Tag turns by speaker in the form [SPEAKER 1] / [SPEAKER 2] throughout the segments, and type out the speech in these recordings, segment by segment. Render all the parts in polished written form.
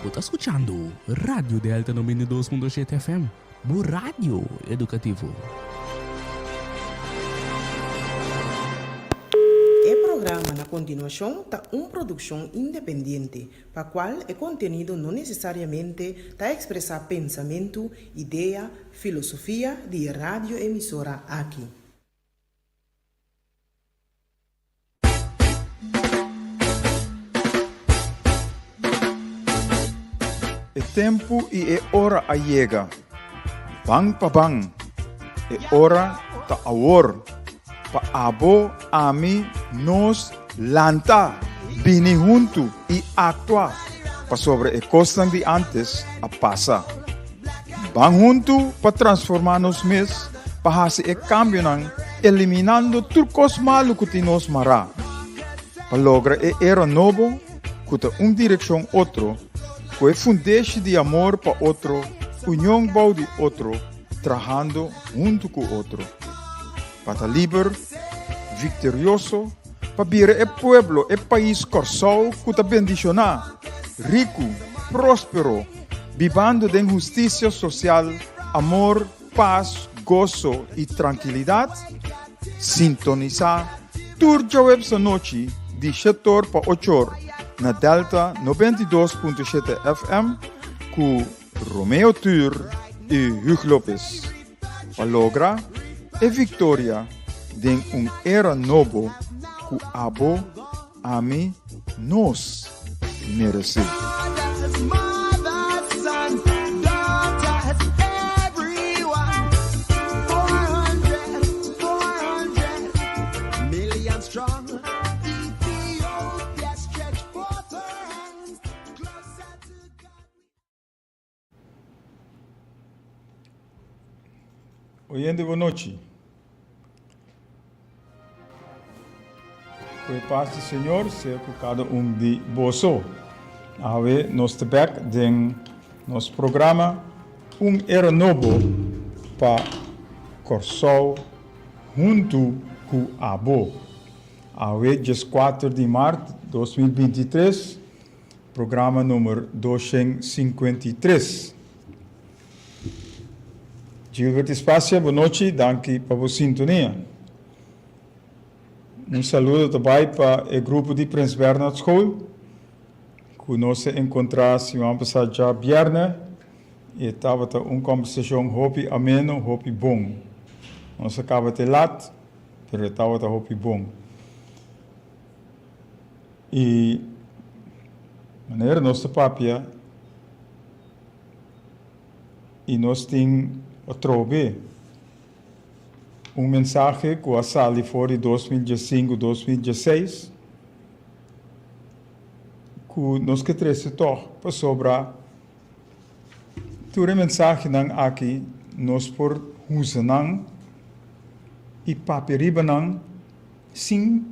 [SPEAKER 1] Bo ta skuchando Radio Delta 92.7 FM, bo radio edukativo.
[SPEAKER 2] E programa na kontinuashon ta un produkshon independiente, pa kual e kontenido no nesesariamente ta ekspresá pensamentu, idea, filosofia di e radioemisora aki.
[SPEAKER 3] E tempu i e ora a yega. Ban pa ban. E ora ta awor. Pa abo, ami, nos, lanta, bini huntu i aktua, pasobra e kosnan di ántes a pasa. Ban huntu pa transformá nos mes, pa hasi e kambionan eliminando tur kos malu ku tin nos mará, pa logra e era nobo ku ta un direkshon otro, ku e fundeshi di amor pa otro, union bou di otro, trahando huntu ku otro. Pa ta liber, viktorioso, pa bira e pueblo, e pais Kòrsou ku ta bendishoná, riku, próspero, bibando den hustisia sosial, amor, pas, goso i trankilidat, sintonisá tur djaweps anochi di shetor pa ochor na Delta 92.7 FM ku Romeo Tur i Hugh Lopez pa logra e viktoria den un era nobo ku abo, ami, nos meresé. Oyente bo nochi. Ku e pas di Señor sea ku kada un di boso. Awe nos ta bek den nos programa Un Era Nobo pa Kòrsou huntu ku abo. Awe 14 di mart 2023. Programa number 253. Gilbert Espacia, bo nochi, danki pa bo sintonia. Un saludo ta bai pa e grupo di Prins Bernhard School, ku nos a enkontrá siman pasá djabièrnè. E tabata un kòmbersashon hopi ameno, hopi bon. Nos a kaba te lat, pero e tabata hopi bon. I manera nos ta papia i nos tin atrobe un mensahe ku a sali for di 2015, 2016 ku nos ke trese tòg pasobra tur e mensahenan aki nos por usa nan i papia riba nan sin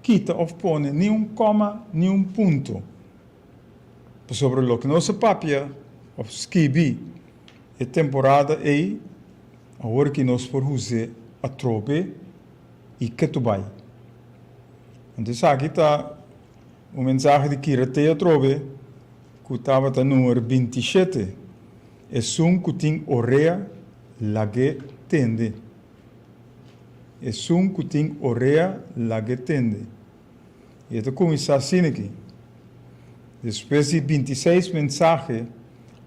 [SPEAKER 3] kita of pone ni un koma ni un punto. Pasobra loke nos a papia of skibi e temporada ei, awor ki nos por hus'é atrobe i ketu bai. Anto esaki ta un mensahe di Kira T. atrobe ku tabata numer 27, Esun ku tin orea, lag'é tende. Esun ku tin orea lag'e tende. I e ta kuminsá asina aki, Despues di 26 mensahe,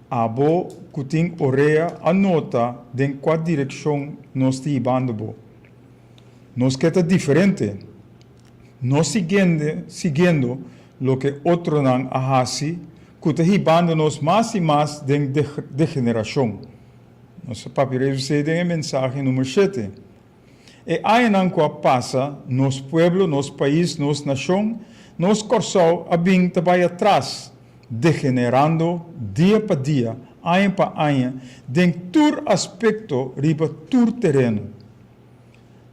[SPEAKER 3] abo ku tin orea a nota den kua direkshon nos ta hibando bo. Nos ke ta diferente, no siguiende siguiendo loke otronan a hasi ku ta hibando nos mas i mas den degenerashon. Nos a papia revis'é den e mensahe numer shete. E añanan ku a pasa, nos pueblo, nos pais, nos nashon, nos Kòrsou a bin ta bai atras, degenerando dia pa dia, aña pa aña, den tur aspekto riba tur tereno.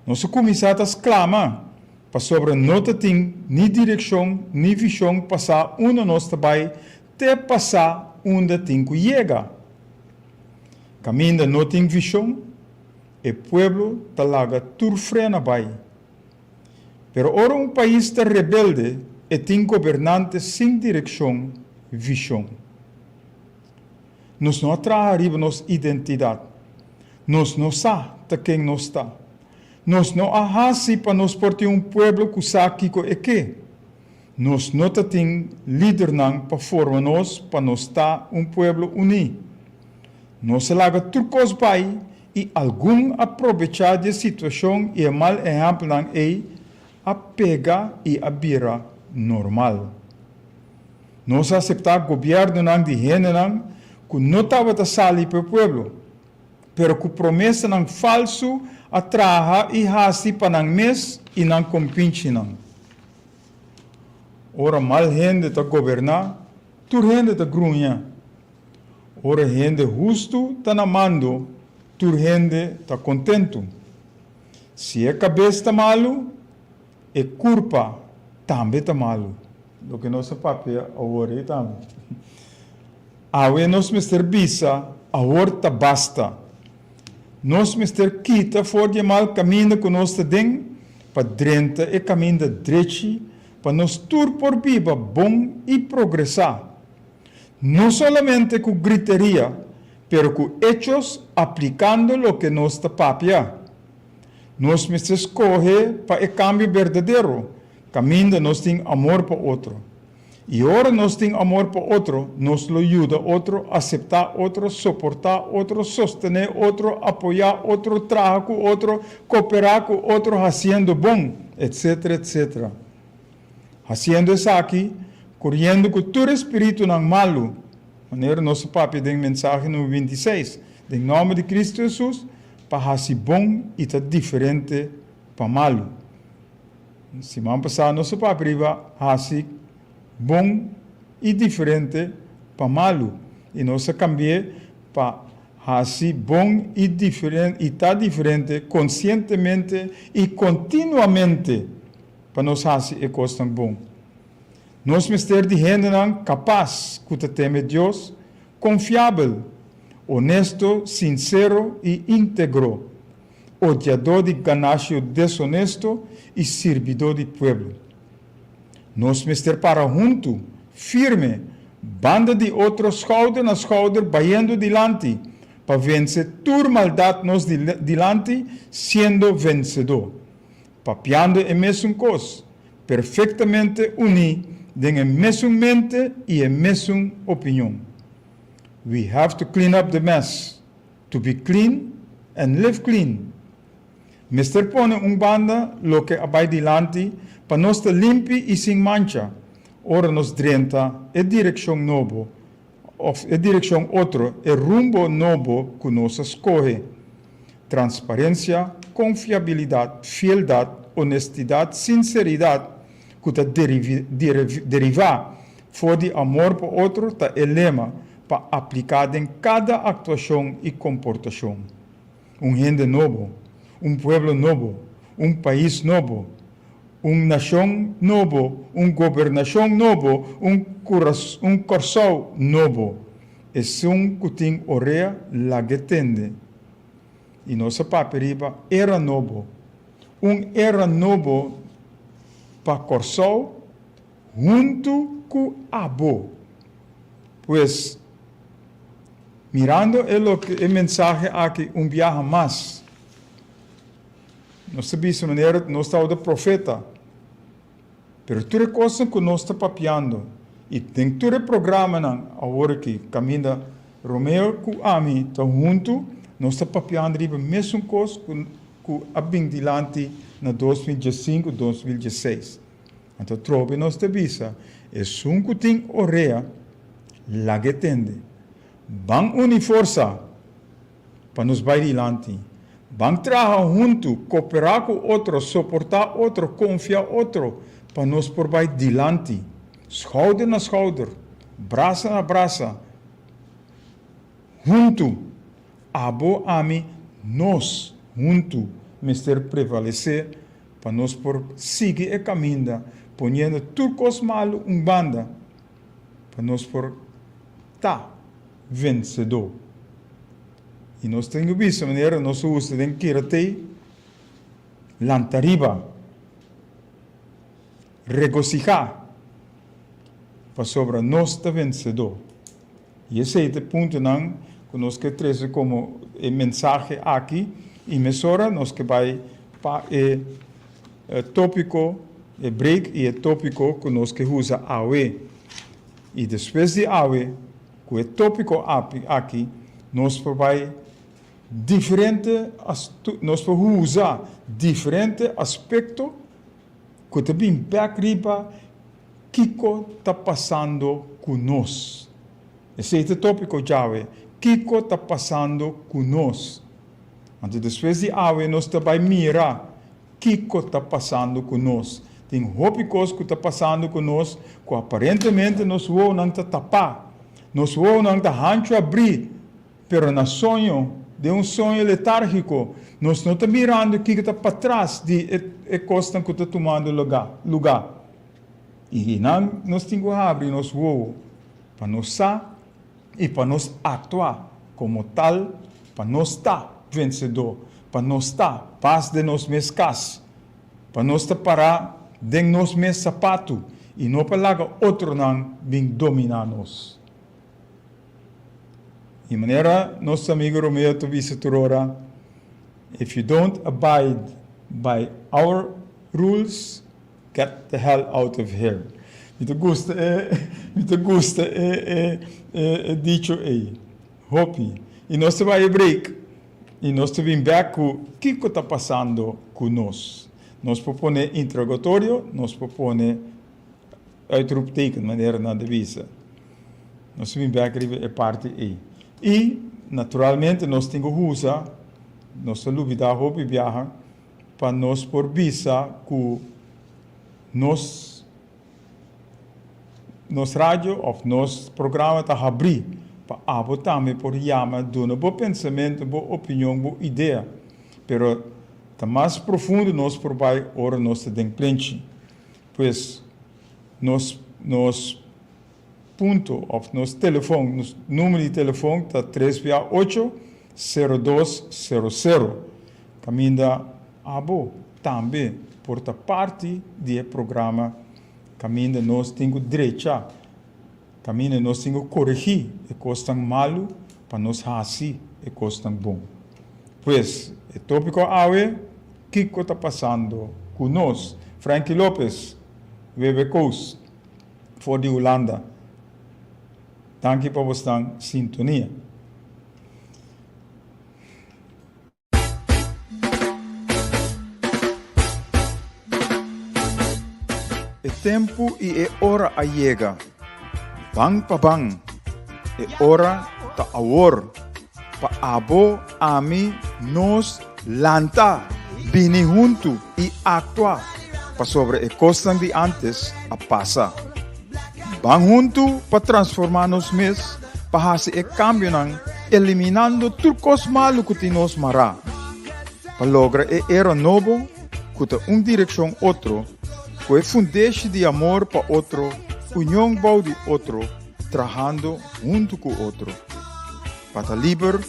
[SPEAKER 3] Nos a kuminsá ta sklama, pasobra no ta tin ni direkshon ni vishon pa sa unda nos ta bai te pa sa unda tin ku yega. Kaminda no tin vishon, e pueblo ta laga tur frena bai. Pero ora un pais ta rebelde, e tin gobernante sin direkshon. vishon. Nos no a traha riba nos identidat. Nos no sa ta ken nos ta. Nos no a hasi pa nos por tin un pueblo ku sa kiko e ke. Nos no ta tin lidernan pa forma nos pa nos ta un pueblo uní. Nos a laga tur kos bai i algun a probechá di e situashon i e mal ehèmpelnan ei a pega i a bira normal. Nos a aseptá gobièrnunan di hendenan ku no tabata sali pa e pueblo, pero ku promesanan falsu a traha i hasi pa nan mes i nan kompinchinan. Ora mal hende ta goberná, tur hende ta gruña. Ora hende hustu ta na mando, tur hende ta kontentu. Si e kabes ta malu, e kurpa tambe ta malu. Loke nos a papia awor ei tambe. Awe nos mester bisa, Awor ta basta. Nos mester kita for di e mal kaminda ku nos ta den pa drenta e kaminda drechi pa nos tur por biba bon i progresá. No solamente ku griteria, pero ku echos aplikando loke nos ta papia. Nos mester skohe pa e kambio berdadero, kaminda nos tin amor pa otro. I ora nos tin amor pa otro, nos lo yuda otro, aseptá otro, soportá otro, sostené otro, apoyá otro, traha ku otro, koperá ku otro hasiendo bon, etcetera, etcetera. Hasiendo esaki, koriendo ku tur e spiritunan malu, manera nos a papia den mensahe number 26, den nòmber di Kristu Hesus, pa hasi bon i ta diferente pa malu. Siman pasá nos a papia riba hasi bon i diferente pa malu, i nos a kambi'é pa hasi bon i i ta diferente konsientemente i kontinuamente pa nos hasi e kosnan bon. Nos mester di hendenan kapas ku ta teme Dios, konfiabel, onesto, sinsero i íntegro, odiadó di ganashio desonesto i sirbidó di pueblo. Nos mester para huntu, firme, banda di otro skouder na skouder bayendo dilanti pa vense tur maldat nos dilanti siendo vensedó, papiando e mesun kos, perfektamente uní den e mesun mente i e mesun opinion. We have to clean up the mess, to be clean and live clean. Mester pone un banda loke a bai dilanti pa nos ta limpi i sin mancha ora nos drenta e direkshon nobo òf e direkshon otro, e rumbo nobo ku nos a skohe. Transparensia, konfiabilidat, fieldat, onestidat, sinseridat ku ta derivá for di amor pa otro ta e lema pa apliká den kada aktuashon i komportashon. Un hende nobo, un pueblo nobo, un pais nobo, un nashon nobo, un gobernashon nobo, un un Kòrsou nobo. Esun ku tin orea lag'e tende. I nos a papia riba era nobo. Un era nobo pa Kòrsou huntu ku abo. Pues, mirando e loke e mensahe aki un biaha mas, nos ta bisa manera nos tabata profeta, pero tur e kosnan ku nos ta papiando i den tur e programanan awor aki kaminda Romeo ku ami ta huntu, nos ta papiando riba mesun kos ku ku a bin dilanti na 2015, 2016. Anto trobe nos ta bisa, Esun ku tin orea, lag'e tende. Ban uni forsa pa nos bai dilanti. Ban traha huntu, koperá ku otro, soportá otro, konfia otro pa nos por bai dilanti, skouder na skouder, brasa na brasa, huntu. Abo, ami, nos huntu mester prevalesé pa nos por sigui e kaminda poniendo tur kos malu un banda pa nos por ta vensedó. I nos tin ku bisa manera nos a usa den Kiratei, Lanta riba, regosihá. Pasobra nos ta vensedó. I esei ta e puntonan ku nos ke trese komo e mensahe aki i mesora nos ke bai pa e tópiko, e break i e tópiko ku nos ke usa awe. I despues di awe ku e tópiko aki nos por bai diferente nos por usa diferente aspekto ku ta bin bèk riba Kiko ta pasando ku nos? Esei ta e tópiko djawe, Kiko ta pasando ku nos? Anto despues di awe nos ta bai mira kiko ta pasando ku nos. Tin hopi kos ku ta pasando ku nos ku aparentemente nos wowonan ta tapá. Nos wowonan ta hanchu abrí, pero na soño, den un soño letárgiko, nos no ta mirando kiko ta patras di e kosnan ku ta tumando lugá. I nan nos tin ku habri nos wowo pa nos sa i pa nos aktua komo tal, pa nos ta vensedó, pa nos ta pas den nos mes kas, pa nos ta pará den nos mes sapatu i no pa laga otronan bin dominá nos. I manera nos amigo Romeo ta bisa tur ora, If you don't abide by our rules, Get the hell out of here. Mi ta gusta e, mi ta gusta e, e, e, e dicho ei. Hopi. I nos ta bai e break. I nos ta bin bek ku kiko ta pasando ku nos. Nos por pone interrogatorio, nos por pone uitroepteken, manera nan ta bisa. Nos ta bin bek riba e parti ei. I, naturalmente, nos tin ku usa, nos ta lubida hopi biaha, pa nos por bisa ku nos nos radio òf nos programa ta habrí pa abo tambe por yama duna bo pensamentu, bo opinion, bo idea. Pero ta mas profundo nos por bai ora nos ta den plenchi. Pues nos nos punto òf nos telefòn, nos numero di telefòn ta tres bia ocho, sero dos, sero sero. Kaminda abo tambe por ta parti di e programa kaminda nos tin ku drecha, kaminda nos tin ku koregí e kosnan malu pa nos hasi e kosnan bon. Pues, e tópiko awe, Kiko ta pasando ku nos? Frankie Lopez, Webe Koos, for di Hulanda. Danki pa bosnan sintonia.
[SPEAKER 4] E tempu i e ora a yega. Ban pa ban. E ora ta awor. Pa abo, ami, nos, lanta, bini huntu i aktua, pasobra e kosnan di ántes a pasa. Ban huntu pa transformá nos mes, pa hasi e kambionan eliminando tur kos malu ku tin nos mará, pa logra e era nobo ku ta un direkshon otro, ku e fundeshi di amor pa otro, union bou di otro, trahando huntu ku otro. Pa ta liber,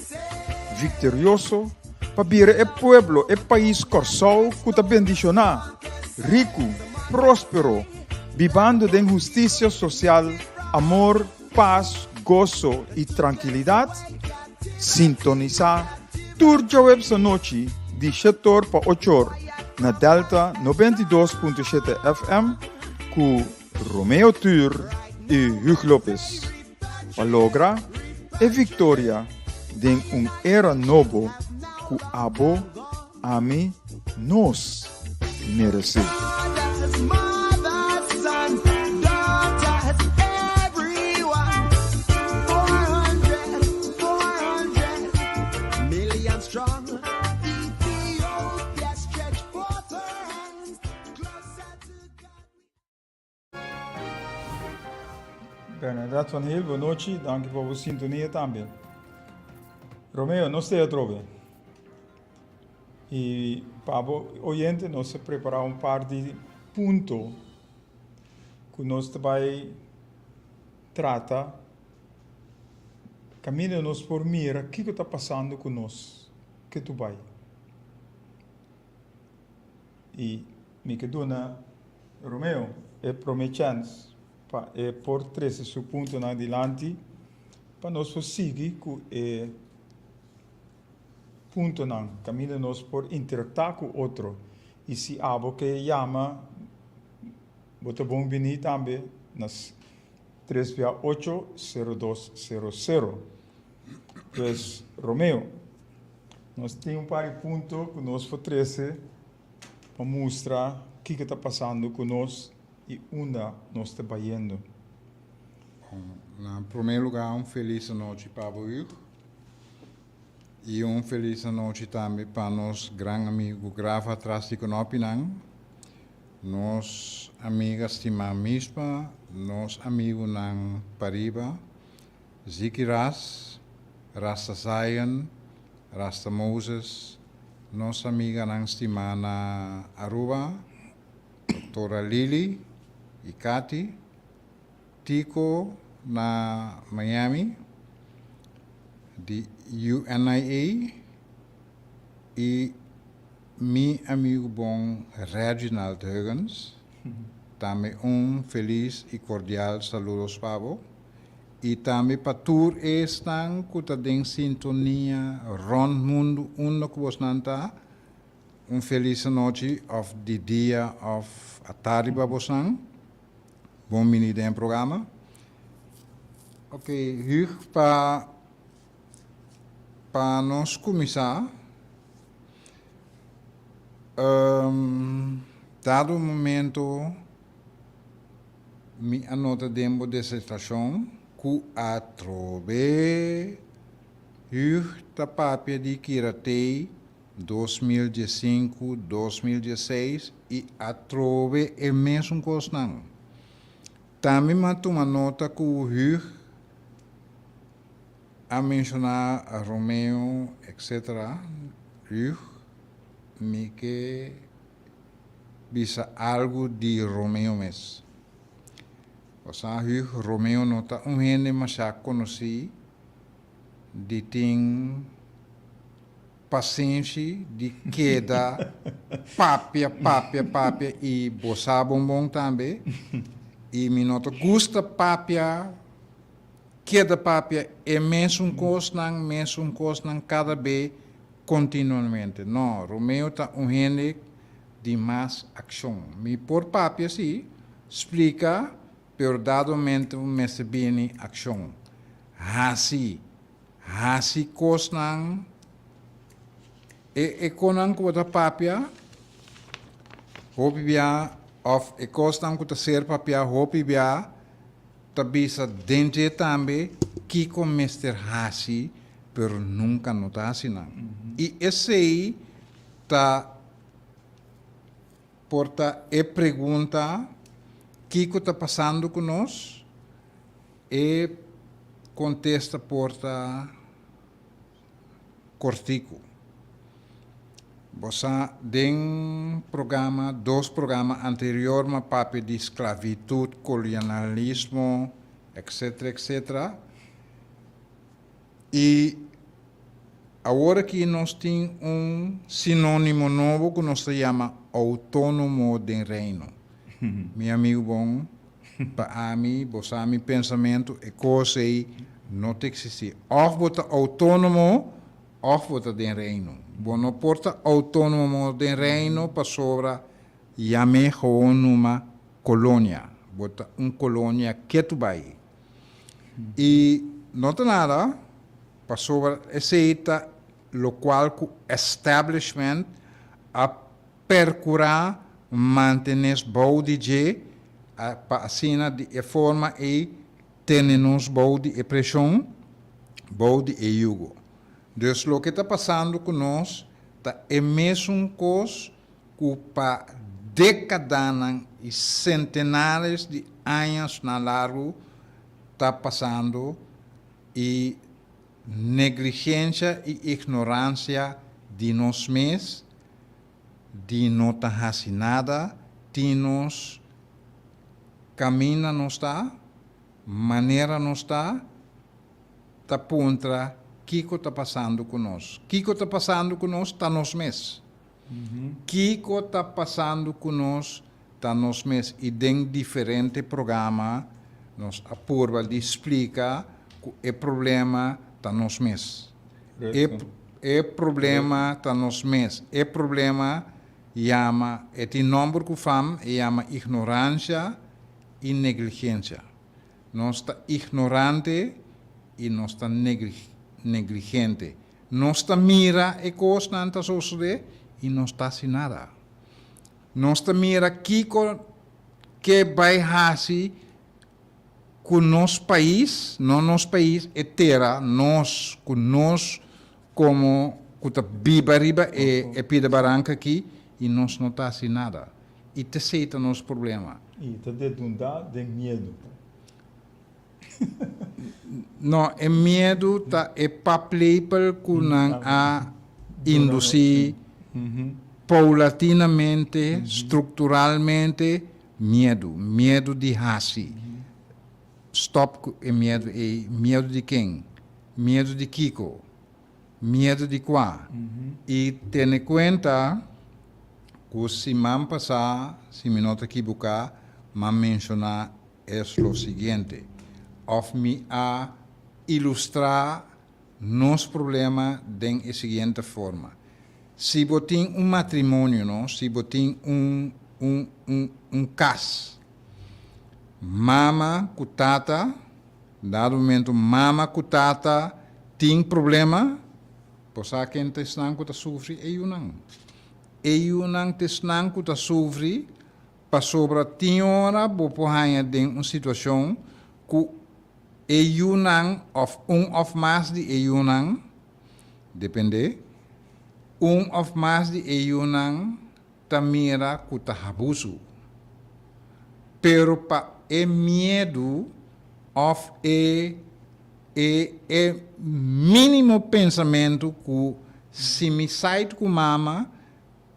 [SPEAKER 4] viktorioso, pa bira e pueblo, e pais Kòrsou ku ta bendishoná, riku, próspero, bibando den hustisia sosial, amor, pas, goso i trankilidat, sintonisá tur djaweps anochi di shetor pa ochor na Delta 92.7 FM ku Romeo Tuur i Hugh Lopez pa logra e viktoria den un era nobo ku abo, ami, nos meresé.
[SPEAKER 3] Bernadette van Heel, bon nochi, danki pa bo sintonia tambe. Romeo, nos te atrobe. I pa bo oyente nos a prepara un par di punto ku nos ta bai trata kaminda nos por mira kiko ta pasando ku nos ke tu bai. I mi ke duna Romeo e prome chèns. pa e por trese su puntonan dilanti pa nos por sigui ku e puntonan kaminda nos por interaktá ku otro i si abo ke yama bo ta bon bini tambe na tres bia ocho sero dos sero sero. Pues Romeo, nos tin un par di punto ku nos por trese pa mustra kiko ta pasando ku nos i unda nos ta bayendo.
[SPEAKER 5] Bon, na promé lugá un felis anochi pa bo Hugo i un felis anochi tambe pa nos gran amigu Grava tras di konopinan, nos amiga stimá Mispa, nos amigunan pariba, Ziki Ras, Rasta Zion, Rasta Moses, nos amiganan stimá na Aruba, Doctora Lily i Katy, Tico na Miami, di UNIA, i mi amigu bon Reginald Huggins, tambe un felis i kordial saludos pa bo. I tambe pa tur esnan ku ta den sintonia rònt mundu unda ku bosnan ta, un felis anochi òf di dia òf atardi pa bosnan. Bon bini den e programa. Ok, Hug, pa pa nos kuminsá, dado momento Mi a nota den bo disertashon ku atrobe Hugh ta papia di Kiratei 2015, 2016 i atrobe e mesun kosnan. Tambe mi a tuma nota ku Hugh a menshoná Romeo etc. Hugh, mi ke bisa algu di Romeo mes. Bo sa Hugh, Romeo no ta un hende mashá konosí di tin pasenshi di keda papia, papia, papia i bo sa bon bon tambe i mi no ta gusta papia, keda papia e mesun kosnan, mesun kosnan kada be Kontinuamente. No, Romeo ta un hende di mas akshon. Mi por papia si, splika, pero dado momento mester bini akshon. Hasi. Hasi kosnan. E e konan ku bo ta papia hopi bia òf e kosnan ku ta ser papia hopi bia ta bisa den dje tambe kiko mester hasi pero nunka no ta hasi nan. I esei ta por ta e pregunta kiko ta pasando ku nos? E kontesta por ta kortiku. Bo sa den programa, dos programa anterior m'a papia di sklavitut, kolonialismo, etcetera, etcetera. I awor aki nos tin un sinónimo nobo ku nos ta yama outónomo den Reino. Mi amigu bon, pa ami, bo sa mi pensamentu, e kos ei no ta eksistí. Òf bo ta outónomo òf bo ta den Reino. Bo no por ta outónomo den Reino pasobra yam'é gewoon numa kolonia. Bo ta un kolonia ketu bai. I no ta nada, pasobra esei ta lokual ku establishment a perkurá mantenes bou di dje pa asina di e forma ei tene nos bou di e preshon, bou di e yugo. Dus loke ta pasando ku nos ta e mesun kos ku pa dékadanan i sentenares di añasnan largu ta pasando i negligensha i ignoransia di nos mes di no ta hasi nada tin nos kaminda nos ta, manera nos ta, ta puntra kiko ta pasando ku nos. Kiko ta pasando ku nos ta nos mes. Kiko ta pasando ku nos ta nos mes i den diferente programa. Nos a purba di splika ku e problema ta nos mes. E e problema ta nos mes. E problema yama, e tin nòmber ku fam, e yama ignoransha i negligensia. Nos ta ignorante i nos ta negligente. Nos ta mira e kosnan ta sosodé i nos ta hasi nada. Nos ta mira kiko ke bai hasi ku nos pais, no nos pais, e tera, nos, ku nos komo ku ta biba riba e e pida baranka aki i nos no ta hasi nada. I t'esei ta nos problema.
[SPEAKER 3] I ta dedundá den miedu.
[SPEAKER 5] No, e miedu ta e paplepel ku nan a indusí poulatinamente, strukturalmente, miedu. Miedu di hasi. Stòp ku e miedu ei. Miedu di ken? Miedu di kiko? Miedu di kua? I tene kuenta ku siman pasá, si mi no ta kibuká, m'a menshoná es lo siguiente, òf mi a ilustrá nos problema den e siguiente forma, Si bo tin un matrimonio, no, si bo tin un un un un kas, mama ku tata, dado momento mama ku tata tin problema, bo sa ken ta esnan ku ta sufri? E yunan. E yunan ta esnan ku ta sufri Pasobra tin ora bo por haña den un situashon ku e yunan òf un òf mas di e yunan, dependé, un òf mas di e yunan ta mira ku ta habusu. Pero pa e miedu òf e e e mínimo pensamentu ku si mi sait ku mama,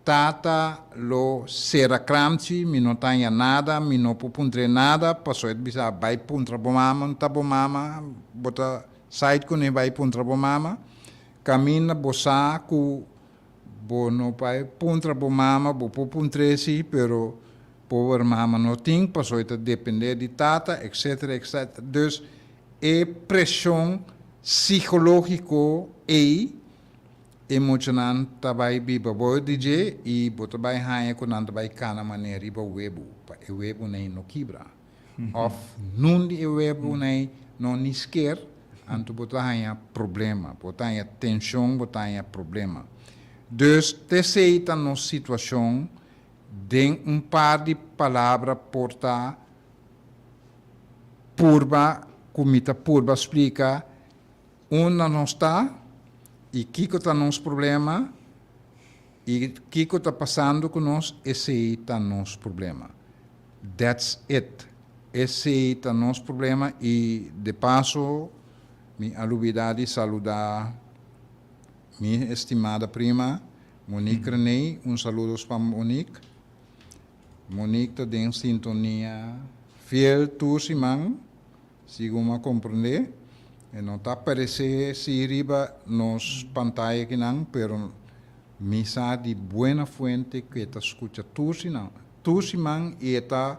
[SPEAKER 5] Tata lo sera kramchi, mi no ta haña nada, mi no por puntr'é nada, paso e ta bisa, bai puntra bo mama, no ta bo mama, bo ta sait kuné bai puntra bo mama. Kaminda bo sa ku bo no bai puntra bo mama, bo por puntr'é si, pero pober mama no tin, paso e ta dependé di tata, etcetera, etcetera. Dus e preshon sikológiko ei E muchanan ta bai biba bou di dje i bo ta bai haña ku nan ta bai kana manera riba webu pa e webunan ei no kibra. Òf nun di e webunan ei no ni sker, anto bo ta haña problema, bo ta haña tenshon, bo ta haña problema. Dus t'esei ta nos situashon den un par di palabra por ta purba ku mi ta purba splika Unda nos ta i kiko ta nos problema i kiko ta pasando ku nos, esei ta nos problema. That's it. Esei ta nos problema i de paso mi a lubida di saluda mi estimada prima Monique René, un saludos pa Monique. Monique ta den sintonia fiel tur siman. Segun a komprendé, e no ta aparesé si riba nos pantaya akinan, pero mi sa di buena fuente ku e ta skucha tur sinan, tur siman i e ta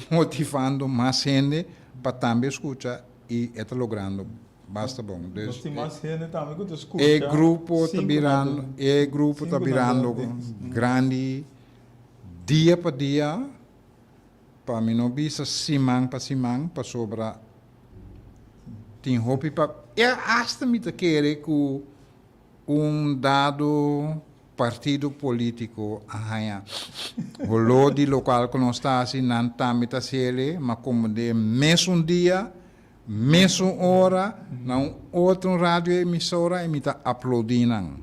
[SPEAKER 5] motivando mas hende pa tambe skucha i e ta logrando basta bon.
[SPEAKER 3] Nos
[SPEAKER 5] Dus
[SPEAKER 3] tin mas hende tambe ku ta skucha
[SPEAKER 5] e grupo ta
[SPEAKER 3] sin ku nan
[SPEAKER 5] birando,
[SPEAKER 3] ta
[SPEAKER 5] e grupo
[SPEAKER 3] sin
[SPEAKER 5] ta
[SPEAKER 3] ku nan ta
[SPEAKER 5] birando grandi dia pa dia. Pa mi no bisa siman pa siman pasobra tin hopi pa e hasta mi ta kere ku un dado partido politico a haña holó di lokual ku nos ta hasi nan tambe ta hasiel ma komo den mesun dia mesun ora na un otro radio emisora i mi ta aplaudí nan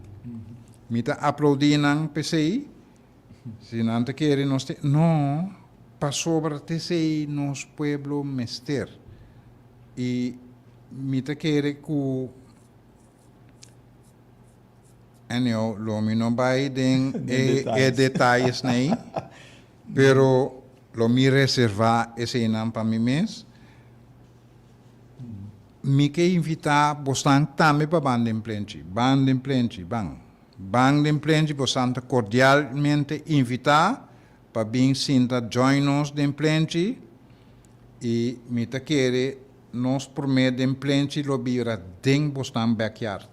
[SPEAKER 5] mi ta aplaudí nan p'esei. Si nan ta kere nos te no pasobra t'esei nos pueblo mester y mi ta kere cu anyhow lo mi no bay den e e detayes ney pero lo mi reserva eseinan pa mi mes mi ke invita bosnan tambe pa ban den plenchi ban den plenchi ban. Ban den plenchi bosan ta cordialmente invita pa bin sinta join nos den plenchi. I mi ta kere nos promé den plenchi lo bira den bosnan backyard.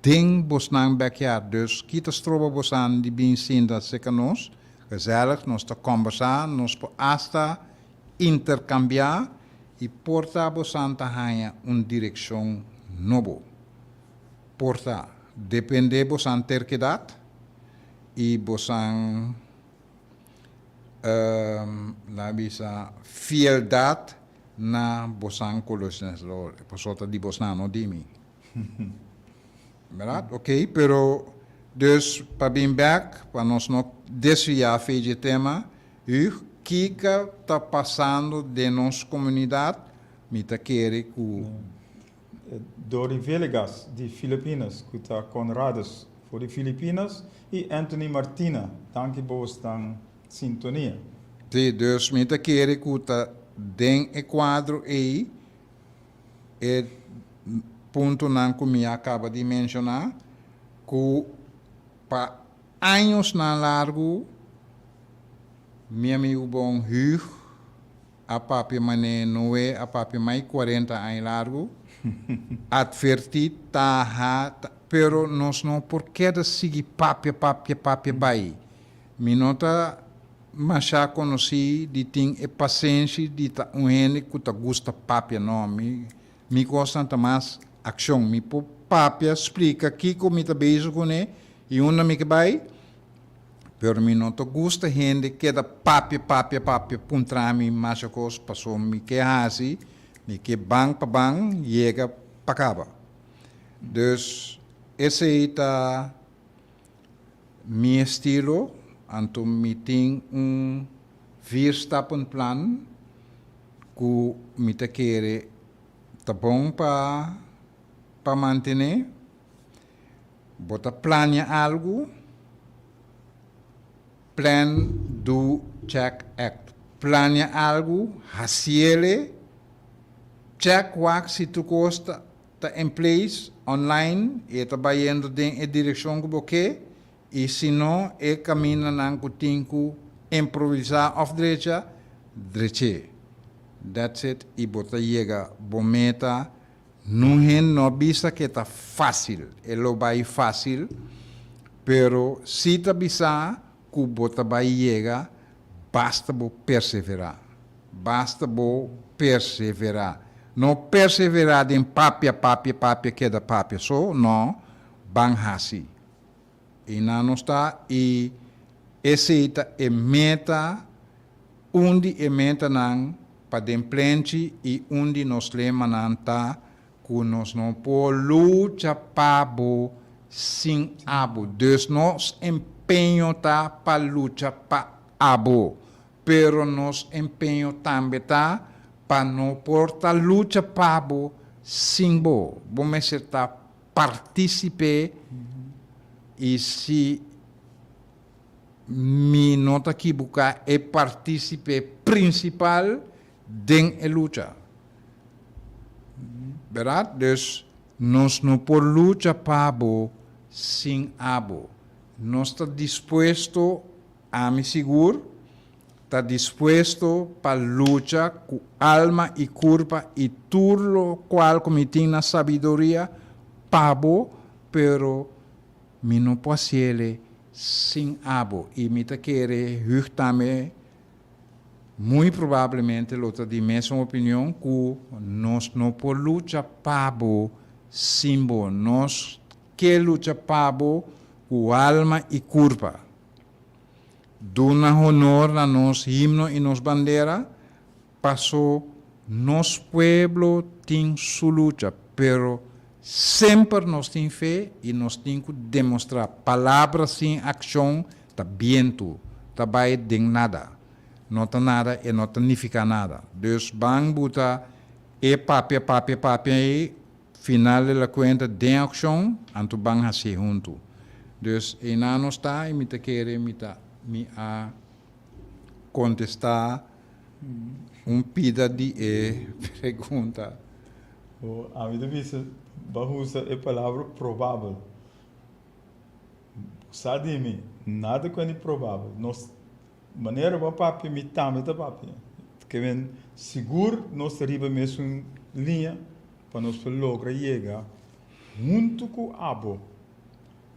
[SPEAKER 5] Den bosnan backyard. Dus kita stroba bosan di bin sinta serka nos, gezellig, nos ta kòmbersá, nos por asta interkambiá i por ta bosan ta haña un direkshon nobo. Por ta, dependé bosan terkedat i bosan la bisa fieldat na bosan kolosnesdor, pasobra ta di bosnan, no di mi. Berdad? Ok, pero dus pa bin bek, pa nos no desviá fe dje tema, Huug, kiko ta pasando den nos komunidat? Mi ta kere ku.
[SPEAKER 3] Dori Villegas di Filipinas, ku ta Conradus for di Filipinas i Anthony Martina, danki bosnan sintonia.
[SPEAKER 5] Sí, dus mi ta kere ku ta den e kuadro ei e puntonan ku mi a kaba di menshoná, ku pa añosnan largu mi amigu bon Huug a papia manera Noé a papia mai kuarenta aña largu, atvertí, taha, pero nos no por keda sigui papia, papia, papia bai. Mi no ta mashá konosí di tin e pasenshi di ta un hende ku ta gusta papia, no. Mi mi kosnan ta mas akshon. Mi por papia, splika kiko mi ta bezig kuné i unda mi ke bai, pero mi no ta gusta hende keda papia, papia, papia, puntra mi masha kos pasobra mi ke hasi, mi ke ban pa ban yega pa kaba. Dus esei ta Mi estilo, anto mi tin un vierstappenplan ku mi ta kere ta bon pa pa mantené. Bo ta plania algu, plan, do, check, act. Plania algu, hasiele, check wak si tur kos ta ta in place online y e ta bayendo den e direccion cu bo ke y si no e camindanan cu tin cu improvisa of drecha, drech'e. That's it y bo ta yega bo meta. Nun hende no a bisa cu e ta facil, e lo bay facil, pero si ta bisa cu bo ta bay yega basta bo persevera. Basta bo perseverá. No perseverá den papia, papia, papia, keda papia so, no, ban hasi. I nan nos ta, i esei ta e meta, un di e metanan pa den plenchi i un di nos lemanan ta ku nos no por lucha pa bo sin abo. Dus nos empeño ta pa lucha pa abo. Pero nos empeño tambe ta pa no por ta lucha pa bo sin bo. Bo mester ta partícipe y si mi no ta kibuca e partícipe principal den e lucha. Berdad? Dus nos no por lucha pa bo sin abo. Nos ta dispuesto Ami sigur ta dispuesto pa lucha ku alma i kurpa i tur lo kual ku mi tin na sabiduria pa bo, pero mi no por hasiele sin abo. I mi ta kere Hug tambe muy probablemente lo ta di mesun opinion ku nos no por lucha pa bo sin bo. Nos ke lucha pa bo ku alma i kurpa. Duna honor na nos himno i nos bandera, paso nos pueblo tin su lucha, pero semper nos tin fe i nos tin ku demostrá. Palabra sin akshon ta bientu, ta bai den nada. No ta nada, e no ta nifiká nada. Dus ban buta e papia, papia, papia ei Final de la cuenta den accion, anto ban hacié hunto. Dus einan nos ta y mi ta kere mi ta mi a contesta un pida di e pregunta.
[SPEAKER 3] Bo ami ta bisa bo a usa e palabra probabel. Bo sa di mi, nada cu e ni probabel. Nos manera bo a papia mi tambe ta papia.
[SPEAKER 4] Ke men sigur nos ta riba mesun liña pa nos por logra yega huntu ku abo.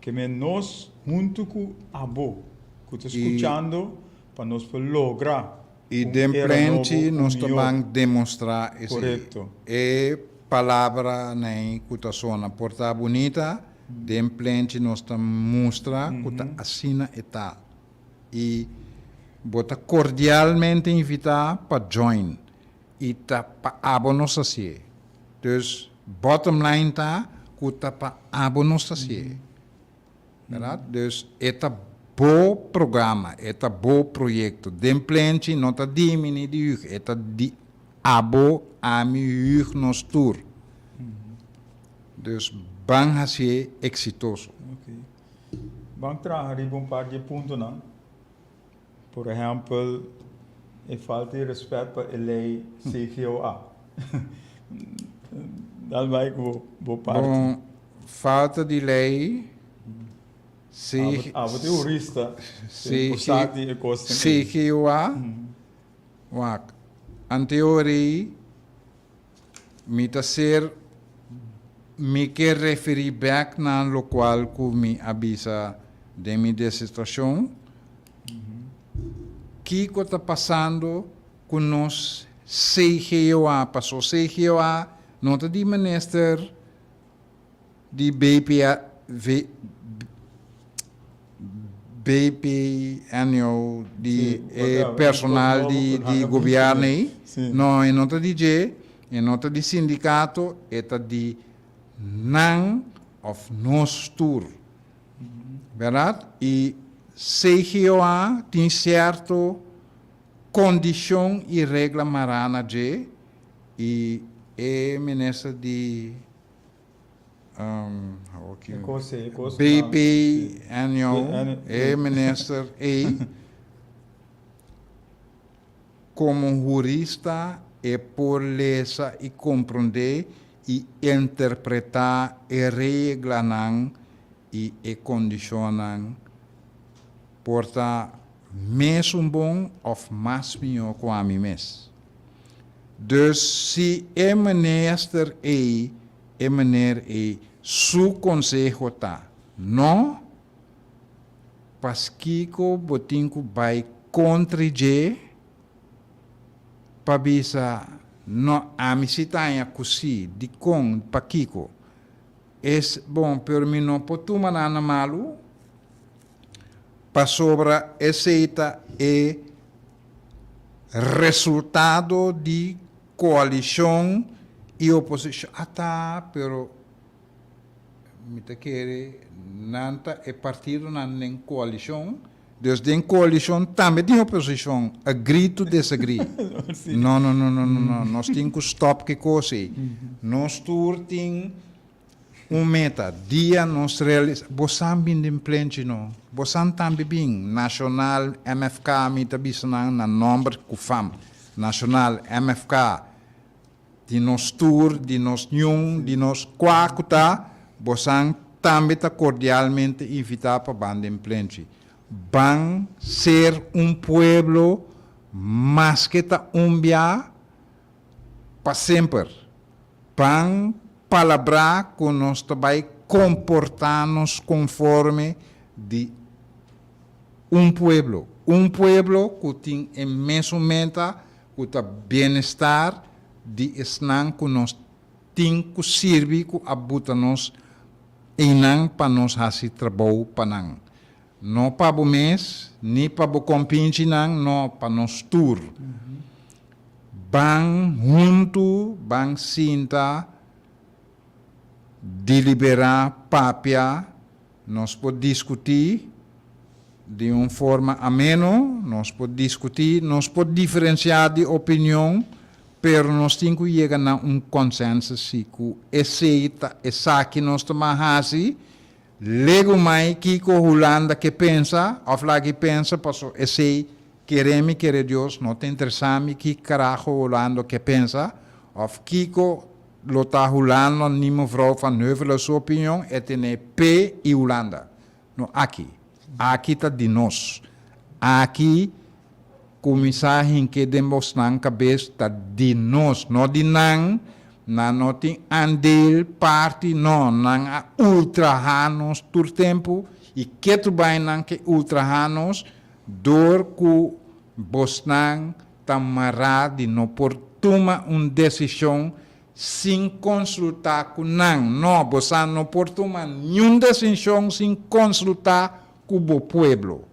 [SPEAKER 4] Ke men nos huntu ku abo ku ta skuchando pa nos por logra
[SPEAKER 5] I
[SPEAKER 4] un
[SPEAKER 5] den
[SPEAKER 4] era
[SPEAKER 5] plenchi
[SPEAKER 4] nobo, un
[SPEAKER 5] nos ta
[SPEAKER 4] mihó.
[SPEAKER 5] ban demostrá esei.
[SPEAKER 4] Korekto.
[SPEAKER 5] E palabranan ku ta sona por ta bunita, den plenchi nos ta mustra ku ta asina e ta. I bo ta kordialmente invitá pa join. I ta pa abo nos ta hasié. Dus bottom line ta ku ta pa abo nos ta hasié. Bèrdat? Dus e ta bo programa, e ta bo proyekto. Den plenchi no ta di mi ni di Huug, e ta di abo, ami, Huug, nos tur. Dus ban hasié eksitoso.
[SPEAKER 4] Ok. Ban traha riba un par di e puntonan. Por ehèmpel, e falta di rèspèt pa e lei CGOA. Dal bai ku bo parti.
[SPEAKER 5] Bon, falta di lei
[SPEAKER 4] Abo ta hurista, bo sa di e kosnan ei.
[SPEAKER 5] CGOA, wak, anteori mi ta ser, mi ke referí bèk na lokual ku mi a bisa den mi disertashon, kiko ta pasando ku nos CGOA, paso CGOA no ta di minister di BPA, BPNO, di e personal di di gobierno ei, no e no ta di dje, e no ta di sindicato, e ta di nan of nos tur. Berdad? Y CGOA tin cierto condicion y regla mará na dje y e minister di BPNO, e minister ei, como hurista e por lesa y comprende y interpreta e reglanan y e condicionnan por ta mesun bon of mas miho cu ami mes. Dus si e minister ei, e meneer ei su conseho ta no, paskiko bo tin cu bay contra dje pa bisa no, ami si ta haña cu si, dicon, pakiko? Es bon, pero mi no por tuma nan na malu, pasobra esei ta e resultado di koalishon i oposishon. Ata, pero mi ta kere nan ta e partidonan den koalishon, dus den koalishon tambe tin oposishon, agree to disagree. No, no, no, no, no, no, nos tin ku stòp ki kos ei. Nos tur tin Un meta, dia nos realisa, bo san bin den plenchi no, bo san tambe bin, Nacional, MFK, mi ta bisa nan na nomber cu fam, Nacional, MFK, di nos tur, di nos ñun, di nos cua cu ta, bo san tambe ta cordialmente invita pa ban den plenchi. Ban ser un pueblo maske ta un bia pa semper. Ban palabrá ku nos ta bai komportá nos konforme di un pueblo. Un pueblo ku tin e mesun meta ku ta bienestar di esnan ku nos tin ku sirbi ku a buta nos einan pa nos hasi trabou pa nan. No pa bo mes, ni pa bo kompinchinan, no, pa nos tur. Ban huntu, ban sinta, deliberá, papia, nos por diskutí di un forma ameno, nos por diskutí, nos por diferensiá di opinion, pero nos tin ku yega na un konsensus si ku esei ta esaki nos ta ban hasi, legu mai kiko Hulanda ke pensa òf lagi pensa paso esei Kere mi kere Dios no ta interesa mi ki carajo Hulando ke pensa of kiko lo ta Hulando ni mevrouw van Heuvelen su opinion e tene pe y Hulanda no aki aki ta di nos aki. Kuminsá hink'é den bosnan kabes ta di nos, no di nan. Nan no tin andeel, parti, no. Nan a ultrahá nos tur tempu i ketu bai nan ke ultrahá nos dor ku bosnan ta mará di no por tuma un desishon sin konsultá ku nan. No, bosan no por tuma niun desishon sin konsultá ku bo pueblo.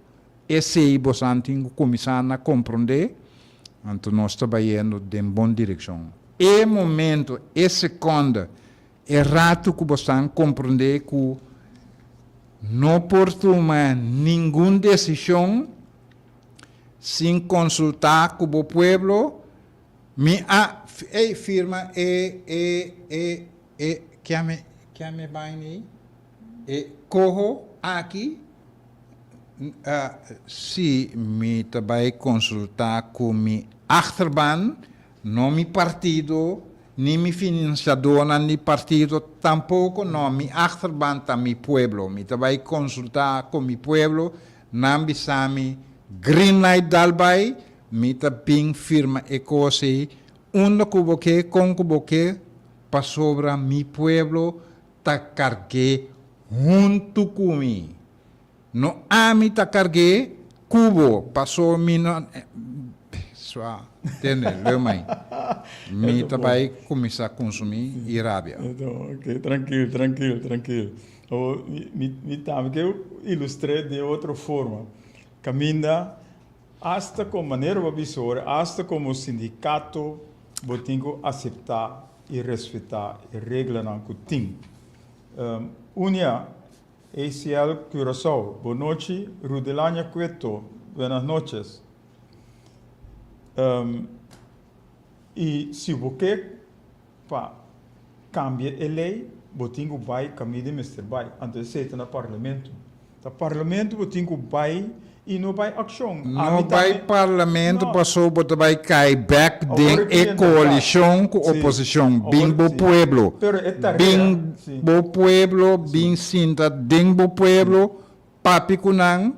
[SPEAKER 5] Esei bosan tin ku kuminsá na komprondé, anto nos ta bayendo den bon direkshon. E momento, e sekonde, e ratu ku bosan komprondé ku no por tuma ningun desishon sin konsultá ku bo pueblo, mi a, ey, firma e, e, e, e, kiami, kiami baina ei? E koho aki, Si mi ta bai konsultá ku mi achterban, no mi partido, ni mi finansiadónan di partido tampoko, no, mi achterban ta mi pueblo. Mi ta bai konsultá ku mi pueblo, nan bisa mi green light dal bai, mi ta bin firma e kos ei, unda ku bo ke, kon ku bo ke, pasobra mi pueblo ta karg'é huntu ku mi. No ami ta karg'é ku bo, paso mi no Swa, tende, leu mai. Mi ta bai kuminsá kunsumí i rabia.
[SPEAKER 4] Ok, trankil, trankil, trankil. Awor, mi, mi tambe ke ilustr'é di otro forma. Kaminda asta komo, manera bo a bisa ora, asta komo sindikato bo tin ku aseptá i respetá e reglanan ku tin. Unia ACL Curaçao, Bonochi, Rudelania Cueto, buenas noches. I si bo ke pa kambia e lei, bo tin ku bai kaminda e mester bai. Anto esei ta na parlamento. Ta parlamento bo tin ku bai i no bai akshon.
[SPEAKER 5] No bai parlamento paso bo ta bai kai bek den e koalishon ku oposishon. Bin bo pueblo. Bin bo pueblo, bin sinta den bo pueblo, papia ku nan,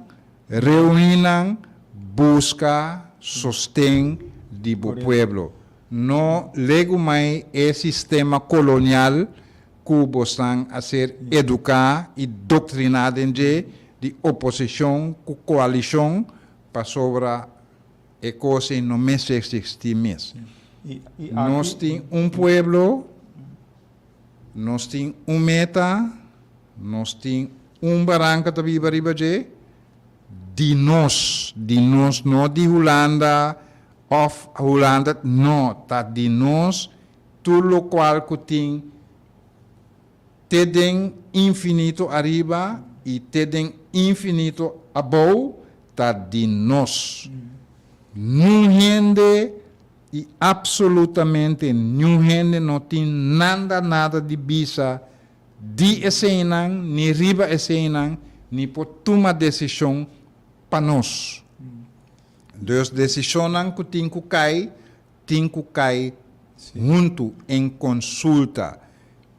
[SPEAKER 5] reuni nan, buska sosten di bo pueblo. No legumai e sistema kolonial ku bosnan a ser eduká i doktriná den dje di oposishon ku koalishon pasobra e kos ei no mester eksistí mes. Nos tin un pueblo, nos tin un meta, nos tin un baranka ta biba riba dje, di nos, di nos no di Hulanda òf Hulanda, no, ta di nos. Tur locual cu tin te den infinito ariba y te den infinito abou ta di nos. Niun hende y absolutamente niun hende no tin nanda nada di bisa di eseinan ni riba eseinan ni por tuma decision pa nos. Dus decisionnan cu tin cu cay Tin ku kai huntu en konsulta,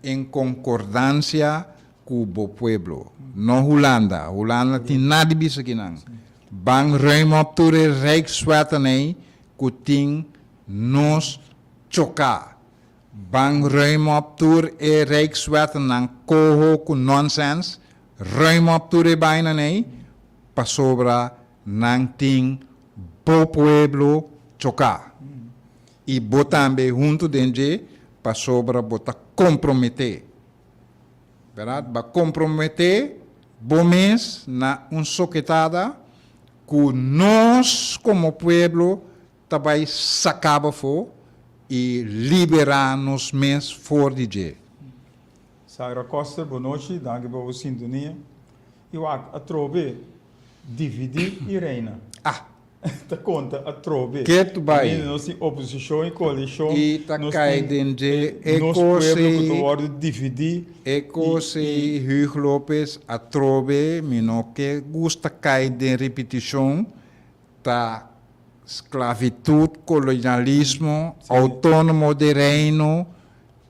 [SPEAKER 5] en konkordansia ku bo pueblo. No Hulanda. Hulanda tin nada di bisa kinan. Ban ruim op tur e rijkswetten ei ku tin nos choká. Ban ruim op tur e rijkswettennan koho ku nonsens. Ruim op tur e bainan ei pasobra nan tin bo pueblo choká i bo tambe huntu den dje pasobra bo ta komprometé. Bèrdat? Bo a komprometé bo mes na un soketada ku nos komo pueblo ta bai saká bo afó i liberá nos mes for di dje.
[SPEAKER 4] Saira Koster, bonochi, danki pa bo sintonia. I wak atrobe dividí i reina.
[SPEAKER 5] Ah!
[SPEAKER 4] Ta konta atrobe.
[SPEAKER 5] Ketu bai.
[SPEAKER 4] Kaminda nos tin oposishon i koalishon.
[SPEAKER 5] I ta
[SPEAKER 4] Nos
[SPEAKER 5] kai
[SPEAKER 4] tin
[SPEAKER 5] den dje e
[SPEAKER 4] nos
[SPEAKER 5] kos
[SPEAKER 4] pueblo ku ta
[SPEAKER 5] ei.
[SPEAKER 4] wòrdu dividí
[SPEAKER 5] E
[SPEAKER 4] i
[SPEAKER 5] kos
[SPEAKER 4] i.
[SPEAKER 5] ei Huug Lopez atrobe mi no ke gusta kai den ripitishon ta sklavitut, kolonialismo, outónomo di reino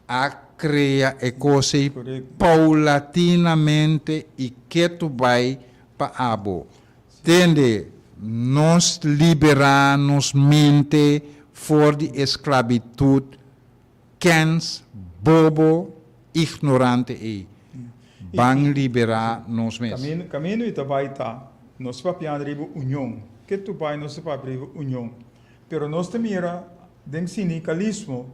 [SPEAKER 5] A krea e kos ei paulatinamente i ketu bai pa abo. Tende! Nos liberá nos mente for di e sklabitut kens, bobo, ignorante ei. Ban liberá nos mes.
[SPEAKER 3] Kaminda mi ta bai ta, nos papiando riba union. Ke tu bai nos ta papia riba union. Pero nos ta mira den sindikalismo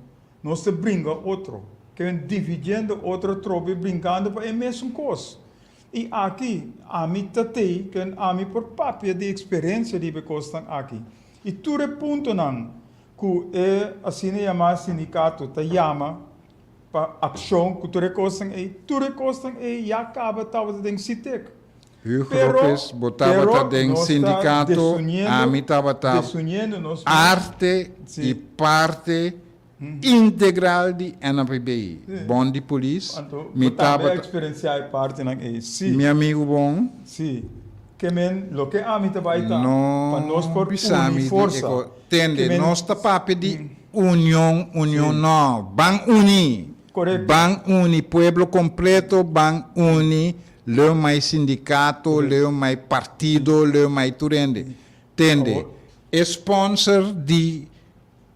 [SPEAKER 3] nos ta bringa otro. Ke men dividiendo otro atrobe brinkando pa e mesun kos. I aki ami ta tei ken ami por papia di eksperensia riba e kosnan aki. I tur e puntonan ku e asina yamá sindikato ta yama pa akshon ku tur e kosnan ei, tur e kosnan ei ya kaba tabata den Sitek.
[SPEAKER 5] Hugo Lopez, bo tabata den sindikato, ami tabata arte i parte integral di NAPB, bon di polis,
[SPEAKER 3] Anto,
[SPEAKER 5] mi
[SPEAKER 3] bo tambe a
[SPEAKER 5] tabata.
[SPEAKER 3] experienciá e partinan ei? Sí.
[SPEAKER 5] Mi amigu bon.
[SPEAKER 3] Sí. Ke men, loke ami ta bai ta, pa nos
[SPEAKER 5] No
[SPEAKER 3] por
[SPEAKER 5] bisa
[SPEAKER 3] uni
[SPEAKER 5] mi di e
[SPEAKER 3] forsa.
[SPEAKER 5] ko.
[SPEAKER 3] Ke
[SPEAKER 5] Tende,
[SPEAKER 3] men.
[SPEAKER 5] nos ta papia di union, union, no. Ban uni.
[SPEAKER 3] Korekto.
[SPEAKER 5] Ban uni, pueblo kompleto ban uni, leu mai sindikato, leu mai partido, leu mai tur hende. Tende,
[SPEAKER 3] Awor.
[SPEAKER 5] e sponsor di